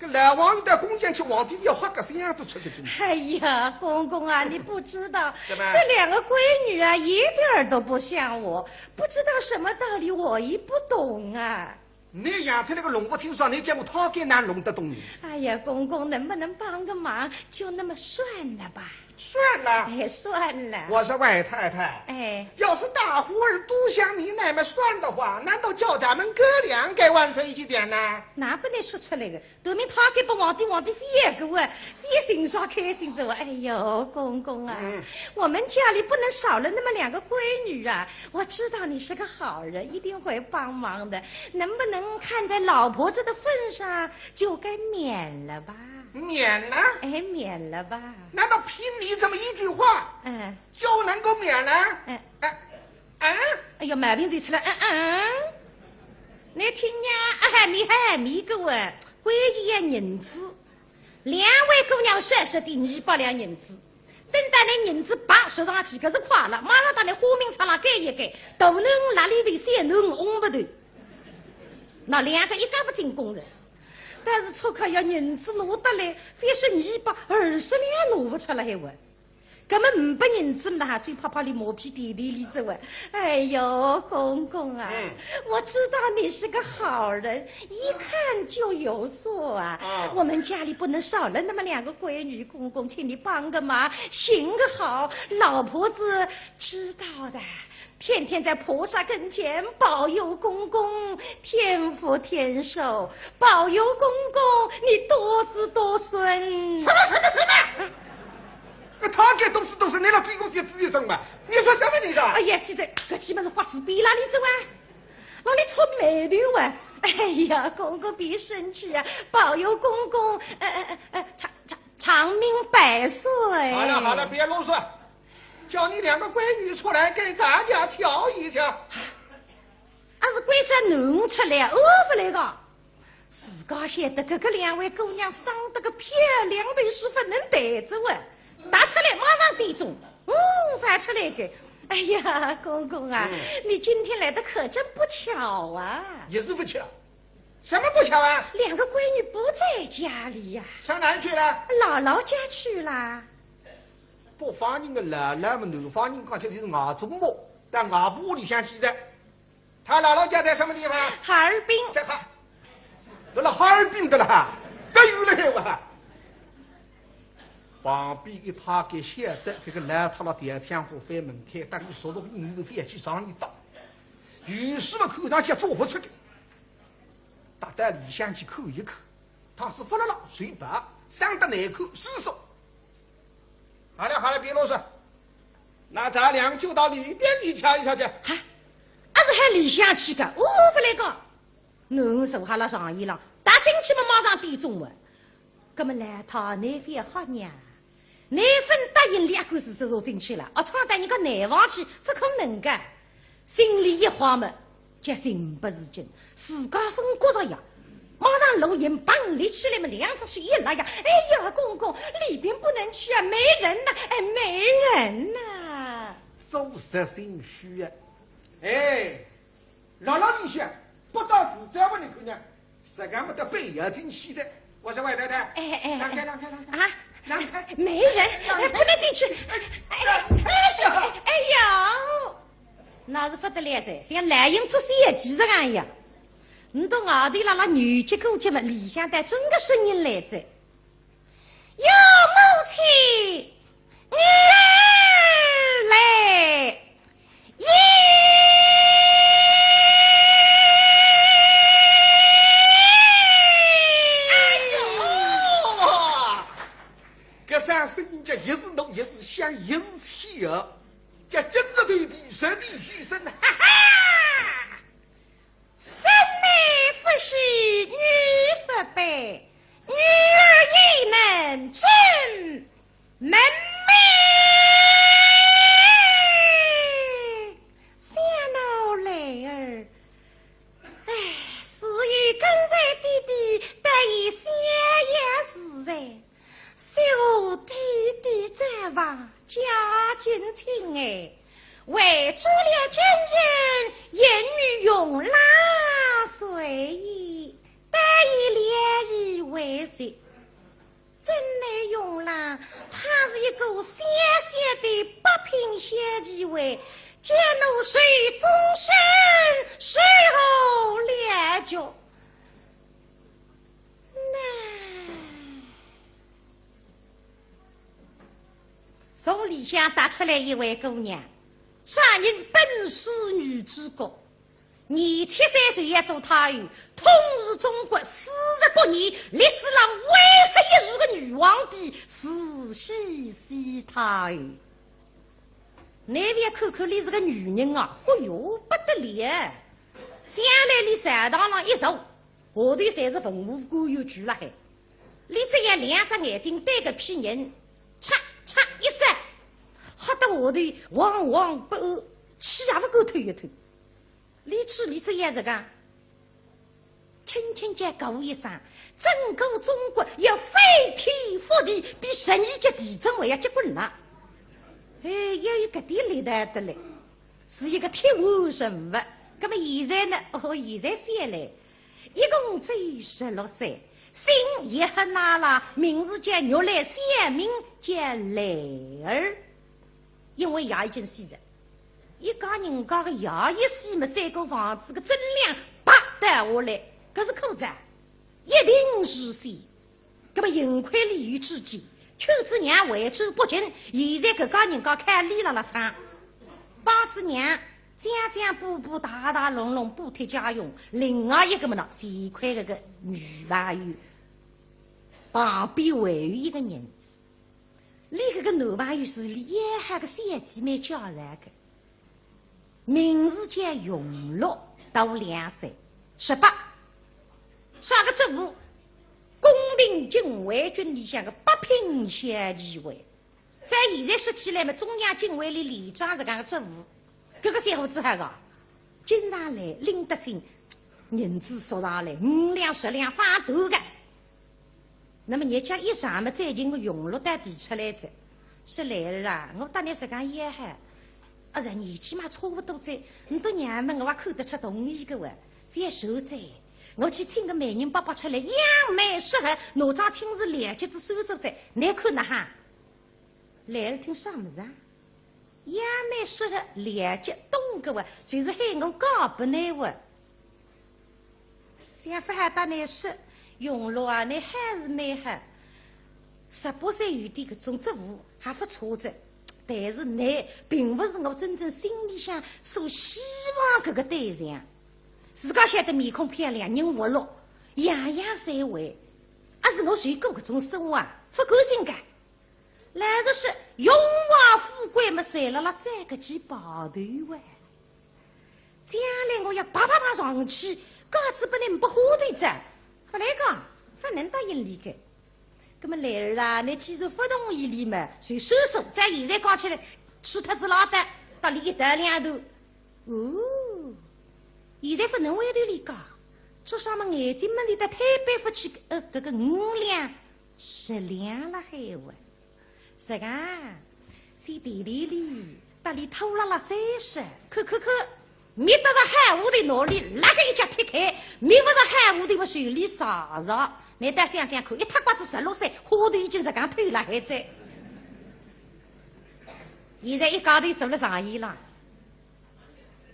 搿老王爷到宫前去，皇帝要喝个香都吃得进去。哎呀，公公啊，你不知道，怎么？这两个闺女啊，一点儿都不像我，不知道什么道理，我也不懂啊。 你养出来个弄勿清爽，你叫我讨该哪弄得懂呢？哎呀，公公，能不能帮个忙？就那么算了吧。算了？哎，算了。我说外太太，哎。要是大伙儿都像你那么算的话，难道叫咱们哥俩该晚睡一点呢？哪不能说出来个？ 对面讨该拨皇帝，皇帝非要个我，非寻上开心哉我。哎呦，公公啊，嗯。我们家里不能少了那么两个闺女啊！我知道你是个好人，一定会帮忙的。能不能看在老婆子的份上，就该免了吧？免了？哎，免了吧。难道凭你这么一句话，嗯。就能够免了？嗯。哎，哎。哎呦，毛病就出来，嗯，嗯。你听呀，哎，免，哎，免个我，关键要银子。 两位姑娘说说的二百两银子，等到那银子拔收上去，搿是快了，马上到那花名册上盖一盖，大囡儿拉里头，小囡儿翁不头，那两个一家勿进宫哉。但是出去要银子拿得来，非说二百二十两拿勿出来还还。搿么五百银子嘛，最怕怕俚马屁点点俚哉喂。哎呦，公公啊，嗯。我知道你是个好人，一看就有数啊。啊。我们家里不能少了那么两个闺女，公公，请你帮个忙，行个好，老婆子知道的。 天天在菩萨跟前保佑公公添福添寿，保佑公公你多子多孙。什么什么什么？搿他该多子多孙，你老追我学子一声嘛？你说什么你的？哎呀，现在搿起码是花枝边拉里子哇，老里触眉头哇。哎呀，公公别生气啊，保佑公公，呃呃呃，长长长命百岁。好了好了，别啰嗦。 叫你两个闺女出来给咱家瞧一瞧。啊，是关照囡儿出来，我勿来个。自家晓得搿个两位姑娘生得个漂亮得是勿能抬走啊，带出来马上点钟，嗯，翻出来个。哎呀，公公啊，嗯。你今天来的可真不巧啊。也是不巧。什么不巧啊？两个闺女不在家里呀。上哪儿去了？姥姥家去了。 北方人个老老么，南方人讲起来是外祖母，但外婆屋里向去的。他姥姥家在什么地方？哈尔滨。在哈，辣辣哈尔滨的啦，得有了海哇。旁边一排个晓得，搿个老太太调枪火翻门开，搭伊叔叔应酬翻去上一道，于是嘛，看上去做勿出个。 踏到里向去看一看，倘使勿辣辣，随便，生得难看，是说。好了好了，别啰嗦，那咱俩就到里边去瞧一瞧去。哈，阿是喊里向去个，我勿来个。囡儿坐好了上椅浪，踏进去嘛，马上点钟哇。葛么老太太勿要吓人啊。 倷勿答应俚，阿官司是坐进去了，啊，闯到人家内房去，勿可能个。心里一慌么，叫情不自禁，自家勿觉着呀。马上路沿，嘭立起来么，两只手一拉呀，哎呀，公公，里边不能去啊，没人呐，哎，没人呐。做贼心虚啊，哎， 老老里向，不到自家屋里去呢，自家么得背要进去的。我说外太太，哎，哎，让开，让开，让开，啊，让开，没人，让开，哎，不能进去。哎，让开呀！哎呦，那是不得了哉，像老鹰捉小鸡这样呀。你到外头啦啦扭结过去嘛，里向倒真个声音来哉。 哟，母亲，女儿来也。哎呦，搿声声音叫一字浓，一字响，一字气耳，叫惊着头顶，实地虚声，哈哈！ 生男不息，女不悲，女儿也能正门楣。想奴儿，哎，自幼跟随爹爹，得以逍遥自在。 受爹爹赞望，家境清安，为做了京城一女佣郎，所以得以联谊为婿。真乃佣郎，他是一个小小的八品小旗卫，叫奴受终身侍候了着。 那从里向踏出来一位姑娘，啥人本是女子国，廿七岁就要做太后，统治中国四十八年，历史上唯一一个女皇帝慈禧喜太后。倷覅看看俚是个女人啊，嚯哟，不得了！将来俚朝堂浪一坐， 下头侪是文武官员聚辣海。俚只要两只眼睛对搿批人，嚓嚓一闪，吓得下头惶惶不安，气也勿敢透一透。俚只俚只要实梗，轻轻叫咕一声，整个中国要翻天覆地，比十二级地震还要结棍呐。哎，要有搿点力道得来，是一个铁腕人物。葛么现在呢？哦，现在想来， 一共只有十六岁，姓叶赫那拉，名字叫玉兰，小名叫兰儿。因为爷已经死了，一家人家个爷一死嘛，三个房子个脊梁啪倒下来，搿是苦哉，一贫如洗。葛么幸亏俚有志气，劝仔娘回转北京，现在搿家人家靠俚辣辣撑。帮仔娘，将将补补，汏汏弄弄，补贴家用。另外一个么呢，是一块搿个女朋友，旁边还有一个人。俚搿个男朋友是俚要好个小姊妹介绍个，名字叫荣禄，大两岁，十八，啥个职务？宫廷禁卫军里向个八品小旗卫。 在现在说起来嘛，中央警卫里连长实梗个职务，搿个小伙子好个，经常来拎得清，银子索上来，五两十两放脱个。那么日脚一长嘛，最近个荣禄倒提出来哉，说：“兰儿啊，我搭倷实梗要好，啊，年纪嘛差勿多哉，倷笃娘们我也看得出同意个哇，覅愁哉，我去请个媒人伯伯出来，样貌适合，拿桩亲事了结仔算数哉，倷看哪哈？”兰儿听啥物事啊？样貌适合，了结懂个哇，就是喊我嫁拨倷哇。想法还搭倷说，荣禄啊，倷还是蛮好，十八岁有点搿种职务还勿错哉，但是倷并勿是我真正心里向所希望搿个对象。自家晓得面孔漂亮，人活络，样样侪会，阿是我受过搿种生活啊，勿甘心个。 老实说，荣华富贵嘛，侪辣辣搿个几把头哇。将来我要爬爬爬上去，嫁仔拨倷呒不花头哉，勿来讲，勿能答应俚个。葛么兰儿啊，倷既然勿同意俚嘛，就算数，在现在讲起来，除脱仔老大，搭俚一刀两断。哦，现在勿能回头俚讲，做啥么眼睛么里搭推扳勿起，呃，搿个五两 十两辣海哇。实梗，先提提俚，搭俚拖拉拉再说，看看看，觅得着好下头拿俚拉个一脚踢开，觅勿着好下头么随俚杀杀。倷倒想想看，一塌刮子十六岁，花头已经实梗透辣海哉。现在一家头坐辣床沿浪，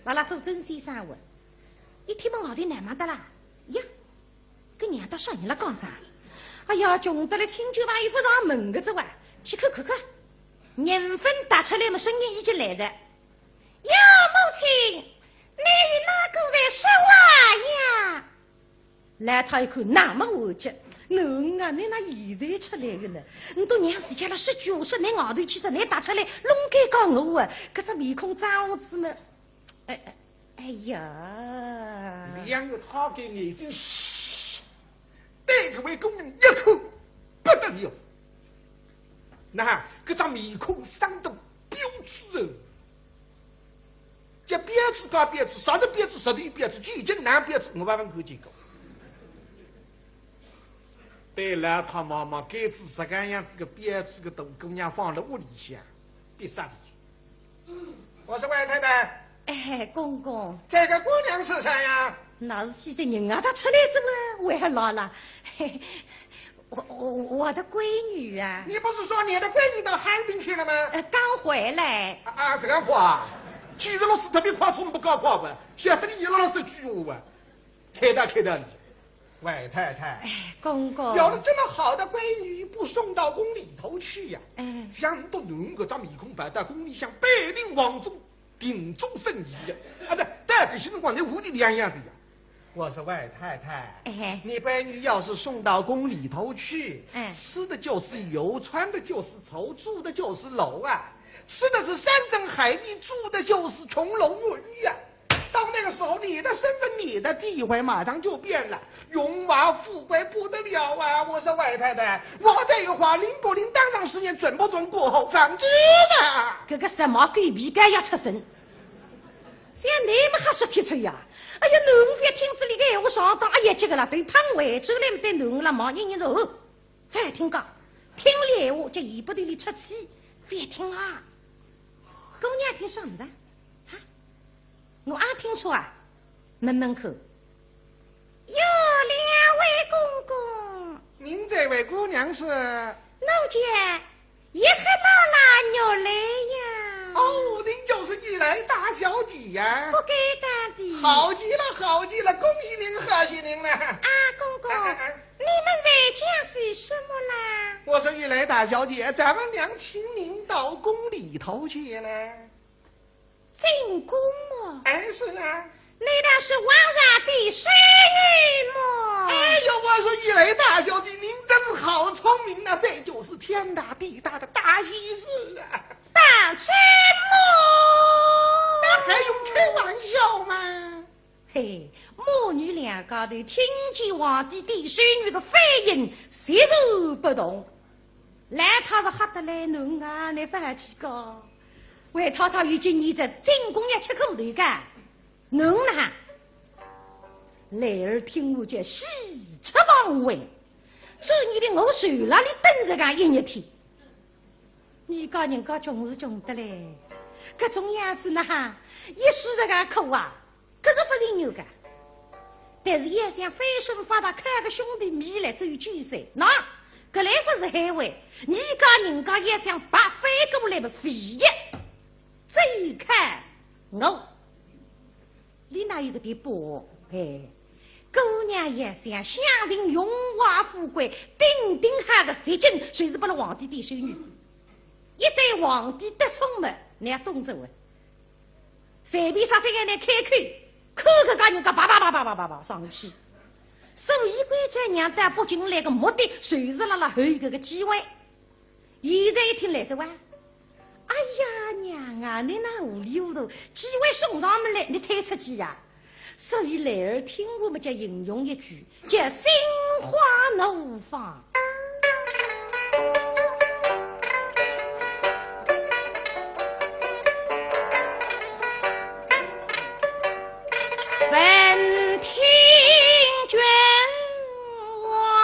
辣辣做针线生活，一天么外头难忙得啦，呀， 搿娘搭啥人辣讲哉？哎呀，穷得来亲眷朋友勿上门个哉哇，去看看看。人粉踏出来么，声音已经来哉。呀，母亲，倷与哪个在说话呀？老太一看，那么我急，囡啊，倷哪现在出来个呢？倷笃娘自家辣说句话，说倷外头去哉，倷踏出来，弄尴尬我啊，搿只面孔涨红仔么， 哎，哎，哎呀！两个他个眼睛，嘘，对搿位工人一看，不得了。那，搿张面孔生得标致哦。叫标致高标致，啥是标致，啥是标致，究竟哪标致，我还没看见过。对老太望望，该仔实梗样子个标致个大姑娘放辣屋里向，必杀的。 我说外太太。哎，公公。这个姑娘是谁呀？那是现在人啊，她出来怎么还来了？嘿，我，我，我的闺女啊。你不是说你的闺女到哈尔滨去了吗？呃，刚回来。啊，啊，是刚回啊？去得老师特别快，从不搞快吧？晓得你一老师去我啊？开导开导你。 外太太。哎，公公。要了这么好的闺女，不送到宫里头去呀？哎。像倷笃囡儿搿张面孔摆到宫里向，必定王中定终身矣呀。啊，对，到搿歇辰光，倷屋里两样子呀。我说外太太，哎。你闺女要是送到宫里头去，哎。吃的就是油，穿的就是绸，住的就是楼啊。吃的是山珍海味，住的就是琼楼玉宇呀。 到那个时候，你的身份、你的地位马上就变了，荣华富贵不得了啊！我说外太太，我这个话灵不灵，当上十年，准不准过后方知了。搿个什么狗皮膏药出身，像倷么还说得出呀？哎呀，囡儿覅听仔俚个闲话上当，哎呀，搿个啦，头碰回转来对囡儿啦望，人人说，哦， 覅听讲，听俚闲话，叫尾巴头里出气，覅听啊。姑娘听啥物事啊？哈？我阿听错啊？问问看。哟，两位公公，您这位姑娘是？奴家叶赫那拉玉兰呀。哦，您就是玉兰大小姐呀。不敢当的。好极了，好极了，恭喜您，贺喜您了。啊，公公，哎，哎，哎。你们在讲些什么啦？我说玉兰大小姐，咱们娘请您到宫里头去呢。 进宫么？哎，是啊。难道是皇上的孙女么？哎呦，我说玉兰大小姐，您真是好聪明呐，这就是天大地大的大喜事啊！当真么？那还用开玩笑吗？嘿，母女两家头听见皇帝的孙女的反应，截然不同。 老太太吓得来，囡啊，你勿好去讲。外太太已经急得进宫要吃苦头个，囡啊，兰儿听我叫喜出望外，所以你的我受了你等着个一日天。你家人家穷是穷得来，搿种样子呐，一世的个苦啊， 搿是勿情愿个。但是要想翻身发达，靠个兄弟米来只有救岁，喏，搿来勿是害话，你家人家要想白翻过来么，唯一只有靠我。你哪有搿点把握？哎，姑娘要想享尽荣华富贵，顶顶好个实梗，就是拨了皇帝的孙女。一旦皇帝得宠么，你要懂得哇。 随便啥人来开口，看搿家人家叭叭叭叭叭叭叭生气。所以关照娘到北京来个目的，就是辣辣候搿个机会。现在一听来说哇，哎呀，娘啊，你哪糊里糊涂，机会送上门来，你推出去呀？所以兰儿听我们家形容一句， 叫心花怒放。闻听君王。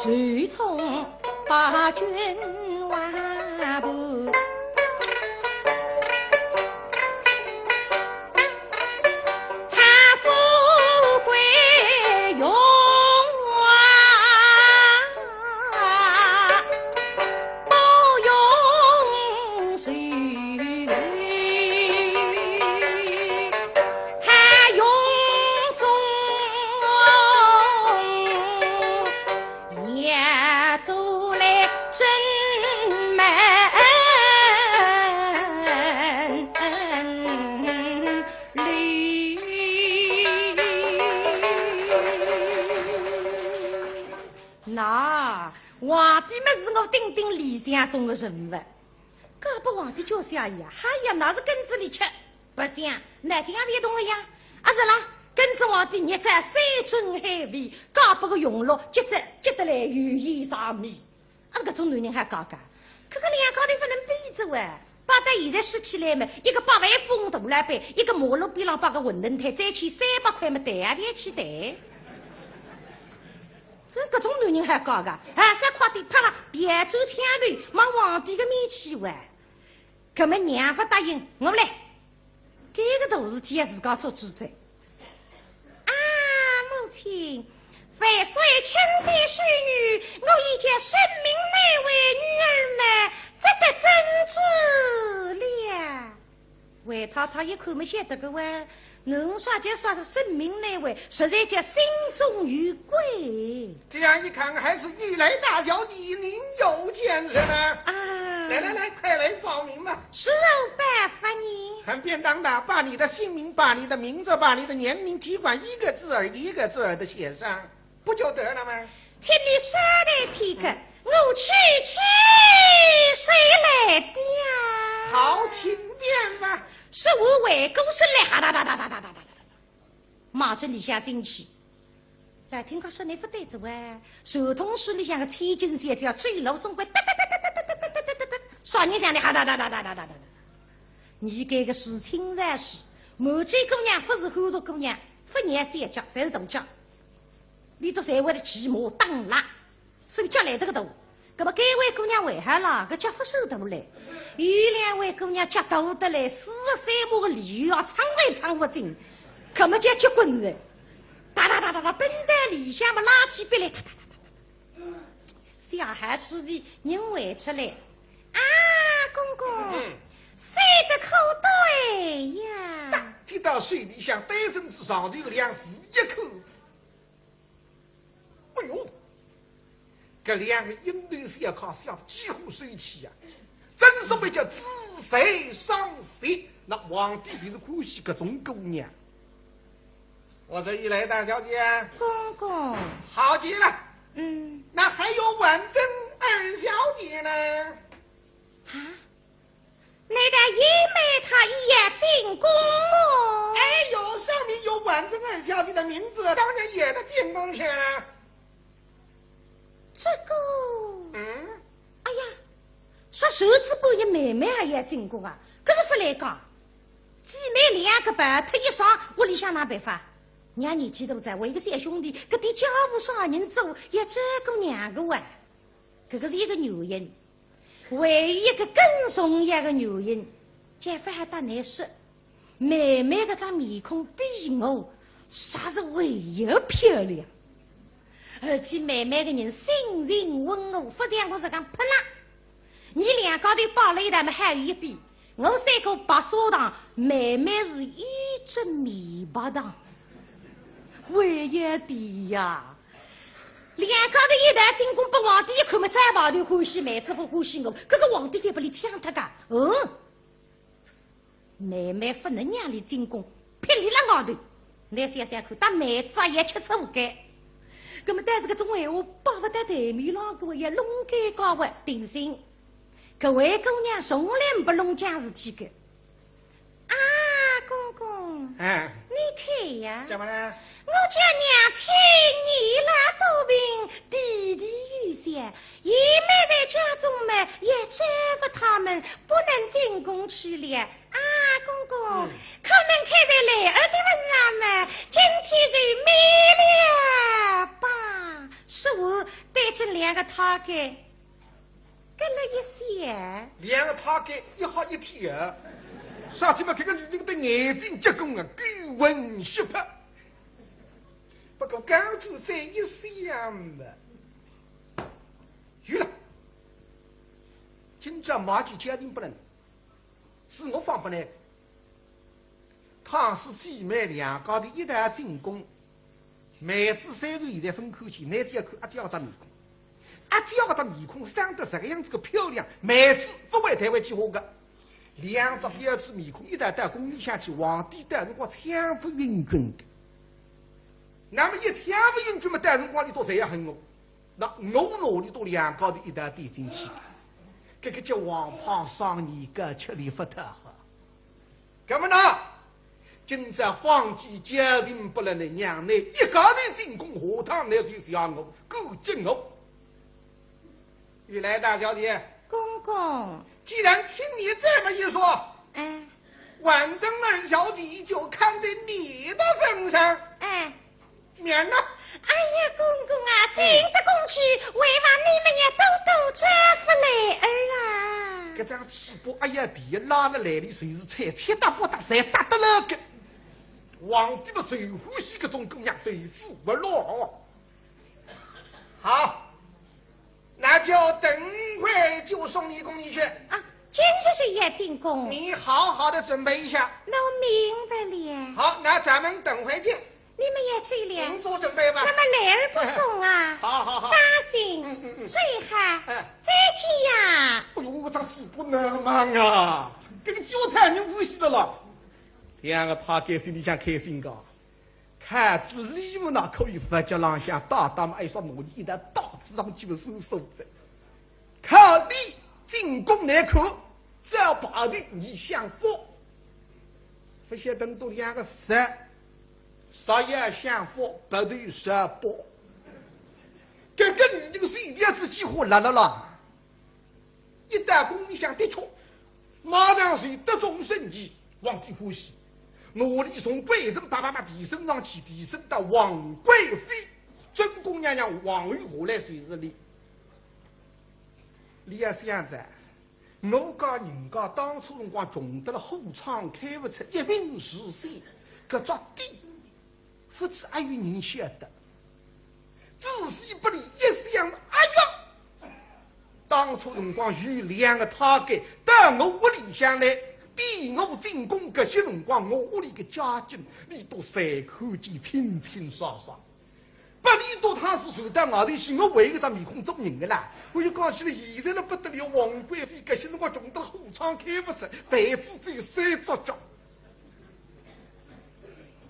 随从把君王盘，他富贵荣华不用谁，他用中 也走来正门里。那皇帝么是我鼎鼎理想中的人物，搞不皇帝叫啥呀？哎呀，那是跟子里吃。 白相，那就也别动了呀。啊，是啦，跟着皇帝日子山珍海味，搞不个用了，急着急得来油盐柴米。啊，搿种男人还搞搞，搿个两家头不能比着喂。摆到现在说起来嘛，一个百万富翁大老板，一个马路边浪摆个馄饨摊，再欠三百块嘛，谈也别去谈。这搿种男人还搞搞，还是快点啪啦，调转枪头，往皇帝个面去喂。 搿么娘勿答应，我来。搿个大事体也自家做主哉。啊，母亲，万岁钦点圣谕，我已经圣明难违，女儿们只得遵旨了。魏太太一看么晓得个哇， 侬啥叫啥圣明难违，实在叫心中有鬼。这样一看，还是御来大小姐您有见识呢。啊。来来来，快来报名吧。是，拜服你。很便当的，把你的姓名、把你的名字、把你的年龄，尽管一个字儿一个字儿的写上，不就得了吗？请你稍待片刻，我去去谁来的呀？好，请便吧。说完回过身来，哈哒哒哒哒哒哒哒哒哒。 马正里向进去。来听个说你勿对子喂，传统书里向个千金小姐走路总归哒哒哒哒哒哒哒哒哒哒哒，啥人像你哈哒哒哒哒哒哒哒哒。你搿个是清朝书，满洲姑娘勿是汉族姑娘，勿染三角，侪是大脚，你都侪会得骑马打蜡。 手脚来得个大。葛么该位姑娘还好啦，搿脚勿算大嘞。有两位姑娘脚大得来，四十三码个梨园啊，撑侪撑勿进，葛么叫结棍哉。哒哒哒哒哒，奔到里向么拉起别来，哒哒哒哒哒哒。小孩书记人回出来，啊，公公，嗯。说得可对呀。听到手里向单身子上头有两字一口。 哎哟，搿两个印度小姐笑得几乎生气啊！真是为叫自在伤心。那皇帝就是欢喜搿种姑娘。我说，御来大小姐，公公。好极了。嗯。那还有婉贞二小姐呢？啊？ 难道也没她也进宫么？哎，有上面有婉贞二小姐的名字，当然也得进宫去了。这个，嗯？哎呀，说手指半日妹妹也要进宫啊，搿是勿来讲。姊妹两个白脱一双，屋里向哪办法？娘年纪大哉，我一个小兄弟，搿点家务啥人做，要照顾娘个哇。搿个是一个原因。 还有一个更重要的原因，姐夫还搭侬说，妹妹搿张面孔比我啥是还要漂亮，而且妹妹个人性情温和，勿像我这样泼辣。伲两家头摆了一道么还有一比，我三个白砂糖，妹妹是一只棉白糖，还要甜呀。 两家头一道进宫，拨皇帝一看么，再跑头欢喜妹子勿欢喜我，搿个皇帝反拨伊抢脱个。嗯，妹妹勿能让伊进宫，撇伊辣外头。侬想想看，搭妹子也吃醋个。葛么但是搿种闲话摆勿到台面浪个，也弄尴尬个，定心。搿位姑娘从来勿弄僵事体个。 啊，公公，哎。你看呀，怎么了？我家娘亲年老多病，弟弟又小，姨妹在家中么，也照顾他们，不能进宫去了。啊，公公，嗯。可能看在孩儿的份上么，今天就免了吧。说完，对准太监，搿了一想，两个太监一吓一跳，啥体嘛，搿个女人的眼睛结棍啊，勾魂吸魄。不过刚才再一想嘛，有了，今朝马上就交代拨俚，是我放拨俚。倘使姊妹两家头一道进宫，妹子虽然现在勿看见，倷只要看阿姐搿张面孔。阿姐搿张面孔生得实梗样子个漂亮，妹子勿会台湾几化个。两只标致面孔一道到宫里向去，皇帝到辰光抢勿运转个。那么一抢勿运转嘛，到辰光俚笃侪要恨我。 那我拿俚笃两家头一道点进去，搿个叫王胖双眼狗，吃力勿讨好。搿么呢，今朝方卿交代拨了倷娘，倷一家头进宫，下趟倷就想我，顾及我。玉兰大小姐，公公，既然听你这么一说，哎， 婉贞二小姐就看在你的份上，哎，免了。哎呀，公公啊，进得宫去，还望你们也多多招呼来儿啊。搿张嘴巴，哎呀，第一拉了来哩，就是菜，七搭八搭，侪搭得了个。皇帝嘛，最欢喜搿种姑娘，对子勿落。好， 那就等会就送你宫里去。啊，今日就要进宫。你好好的准备一下。那我明白了。好，那咱们等会见。你们也去了。您做准备吧。那么来而不送啊。好，好，好。当心。嗯，嗯，嗯。最好。哎。再见呀。哎呦，我张嘴巴能忙啊，搿个交差人欢喜的了。两个太监心里向开心个。 看仔俚么哪可以勿叫浪向大大么，哎，说拿俚一道搭仔上去么收收哉。看俚进宫来看，只要排队俚享福。勿晓得倷笃两个啥，啥也享福，排队啥福。搿个女人是一定要仔几化辣辣啦。 一到宫里向的确，马上就得中生意，皇帝欢喜。拿俚从贵人啪啪啪提升上去，提升到王贵妃，正宫娘娘皇后下来就是俚。俚也想着，我家人家当初辰光穷得了，货仓开勿出，一贫如洗，搿只店 勿知阿有人晓得。仔细拨俚一想，哎呀，当初辰光有两个太监到我屋里向来，点我进宫，搿歇辰光我屋里个家境，俚笃侪看见清清爽爽。拨俚笃倘使传到外头去，我还有一张面孔做人个啦。我又讲起来，现在了不得了，王贵妃搿歇辰光穷得货仓开勿出，台子只有三只脚。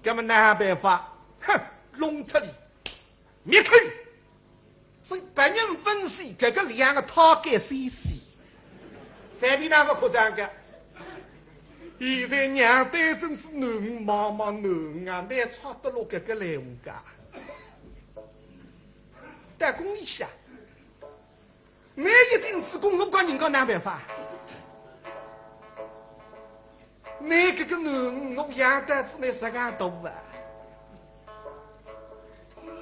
搿么哪办法？哼，弄脱俚，灭口。所以别人分析，搿个两个太监先死，随便哪个可讲个。现在娘对真是囡儿望望囡儿啊，哪差得落搿个来无噶？到宫里去啊， 倷一进仔宫，我讲人家哪办法？倷搿个囡儿，我养到仔倷实梗大啊，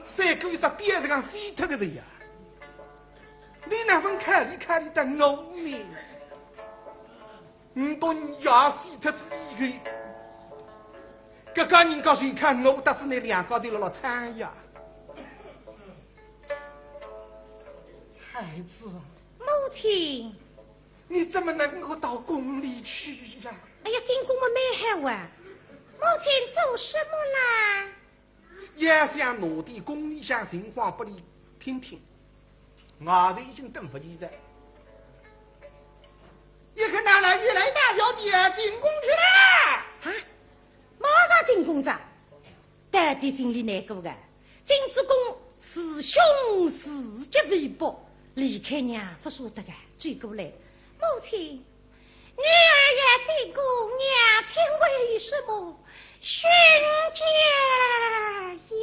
赛过一只鸟实梗飞脱个哉呀！倷哪哼看俚看俚得我呢？ 倷笃爷死脱仔以后，搿家人家谁看我搭仔倷两家头辣辣撑呀？孩子，母亲，你怎么能够到宫里去呀？哎呀，进宫么蛮好啊。母亲做什么啦？ 也想拿点宫里向情况拨俚听听，外头已经等勿及哉。一看哪来，玉兰大小姐进宫去了。啊，马上进宫哉，到底心里难过个。进仔宫是凶是吉为薄，离开娘勿舍得个，追过来，母亲， 女儿也进宫，娘亲为什么训诫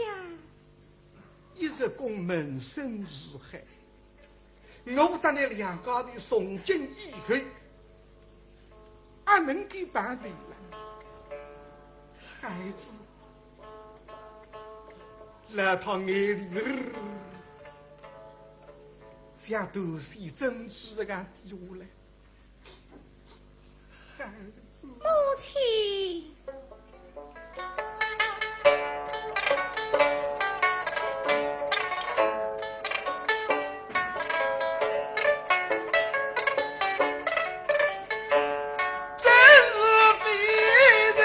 呀？一入宫门深似海，我搭倷两家头从今以后，阿能够办得了。孩子，老太眼泪像断线珍珠一样滴下来。孩子。母亲。真是非人。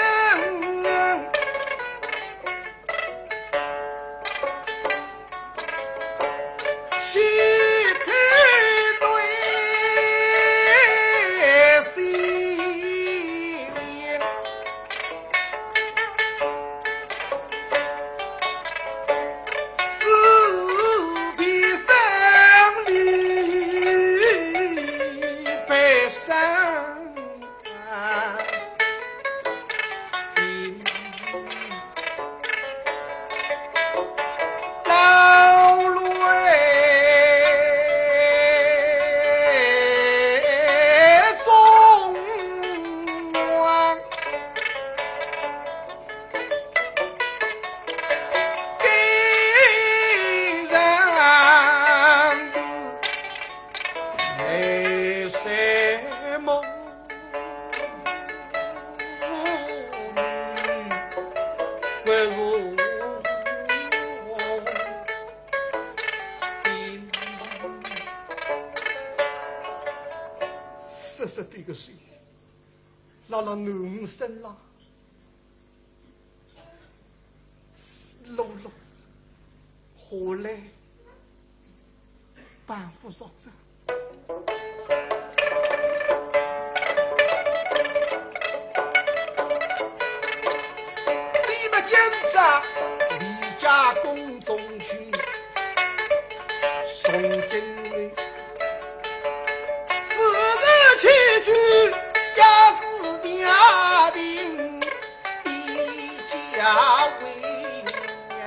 实实对个是，辣辣囡儿身浪，落落下来，半副弱者。你们今朝离家宫中去，从今后 四十七句也是家庭比较为呀，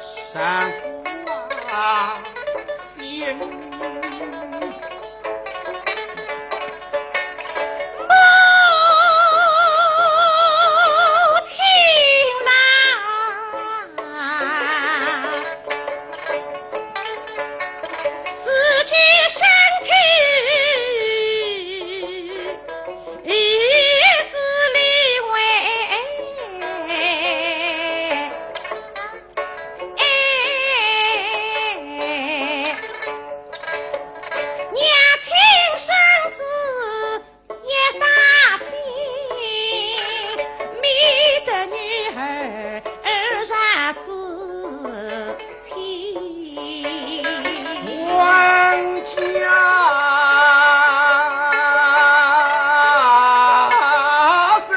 上官心。母亲啦， 自己身体是你为，娘亲身子 也担心，免得女儿儿上事情。王家生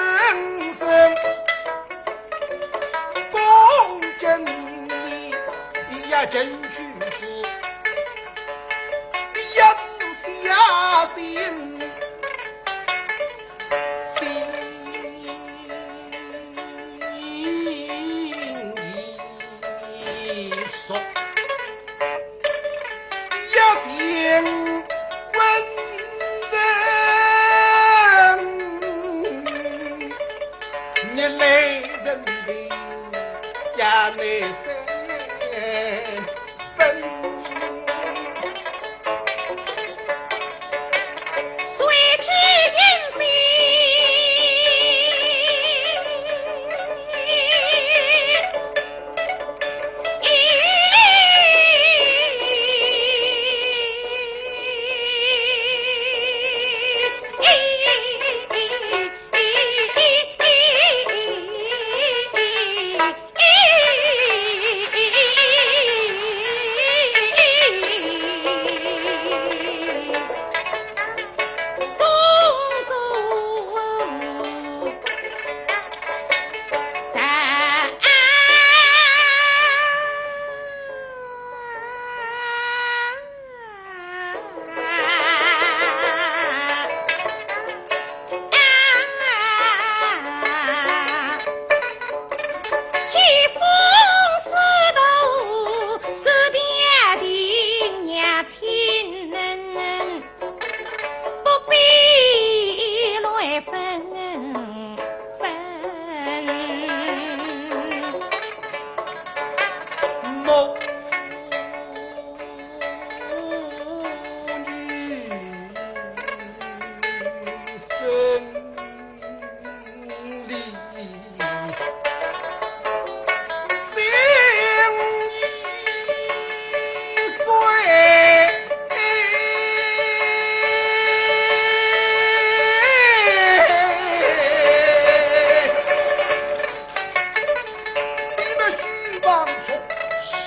生，恭敬你，你要进去之，你要仔细啊心。 心已熟，要见温人，你来人的呀，那谁？ 分。谁知因为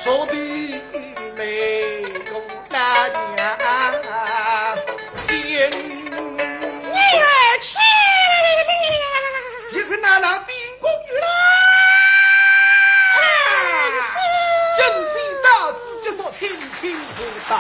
说的美公大娘亲。女儿去了。一个那那进宫去了。啊，是。人事到此结束，请听我道。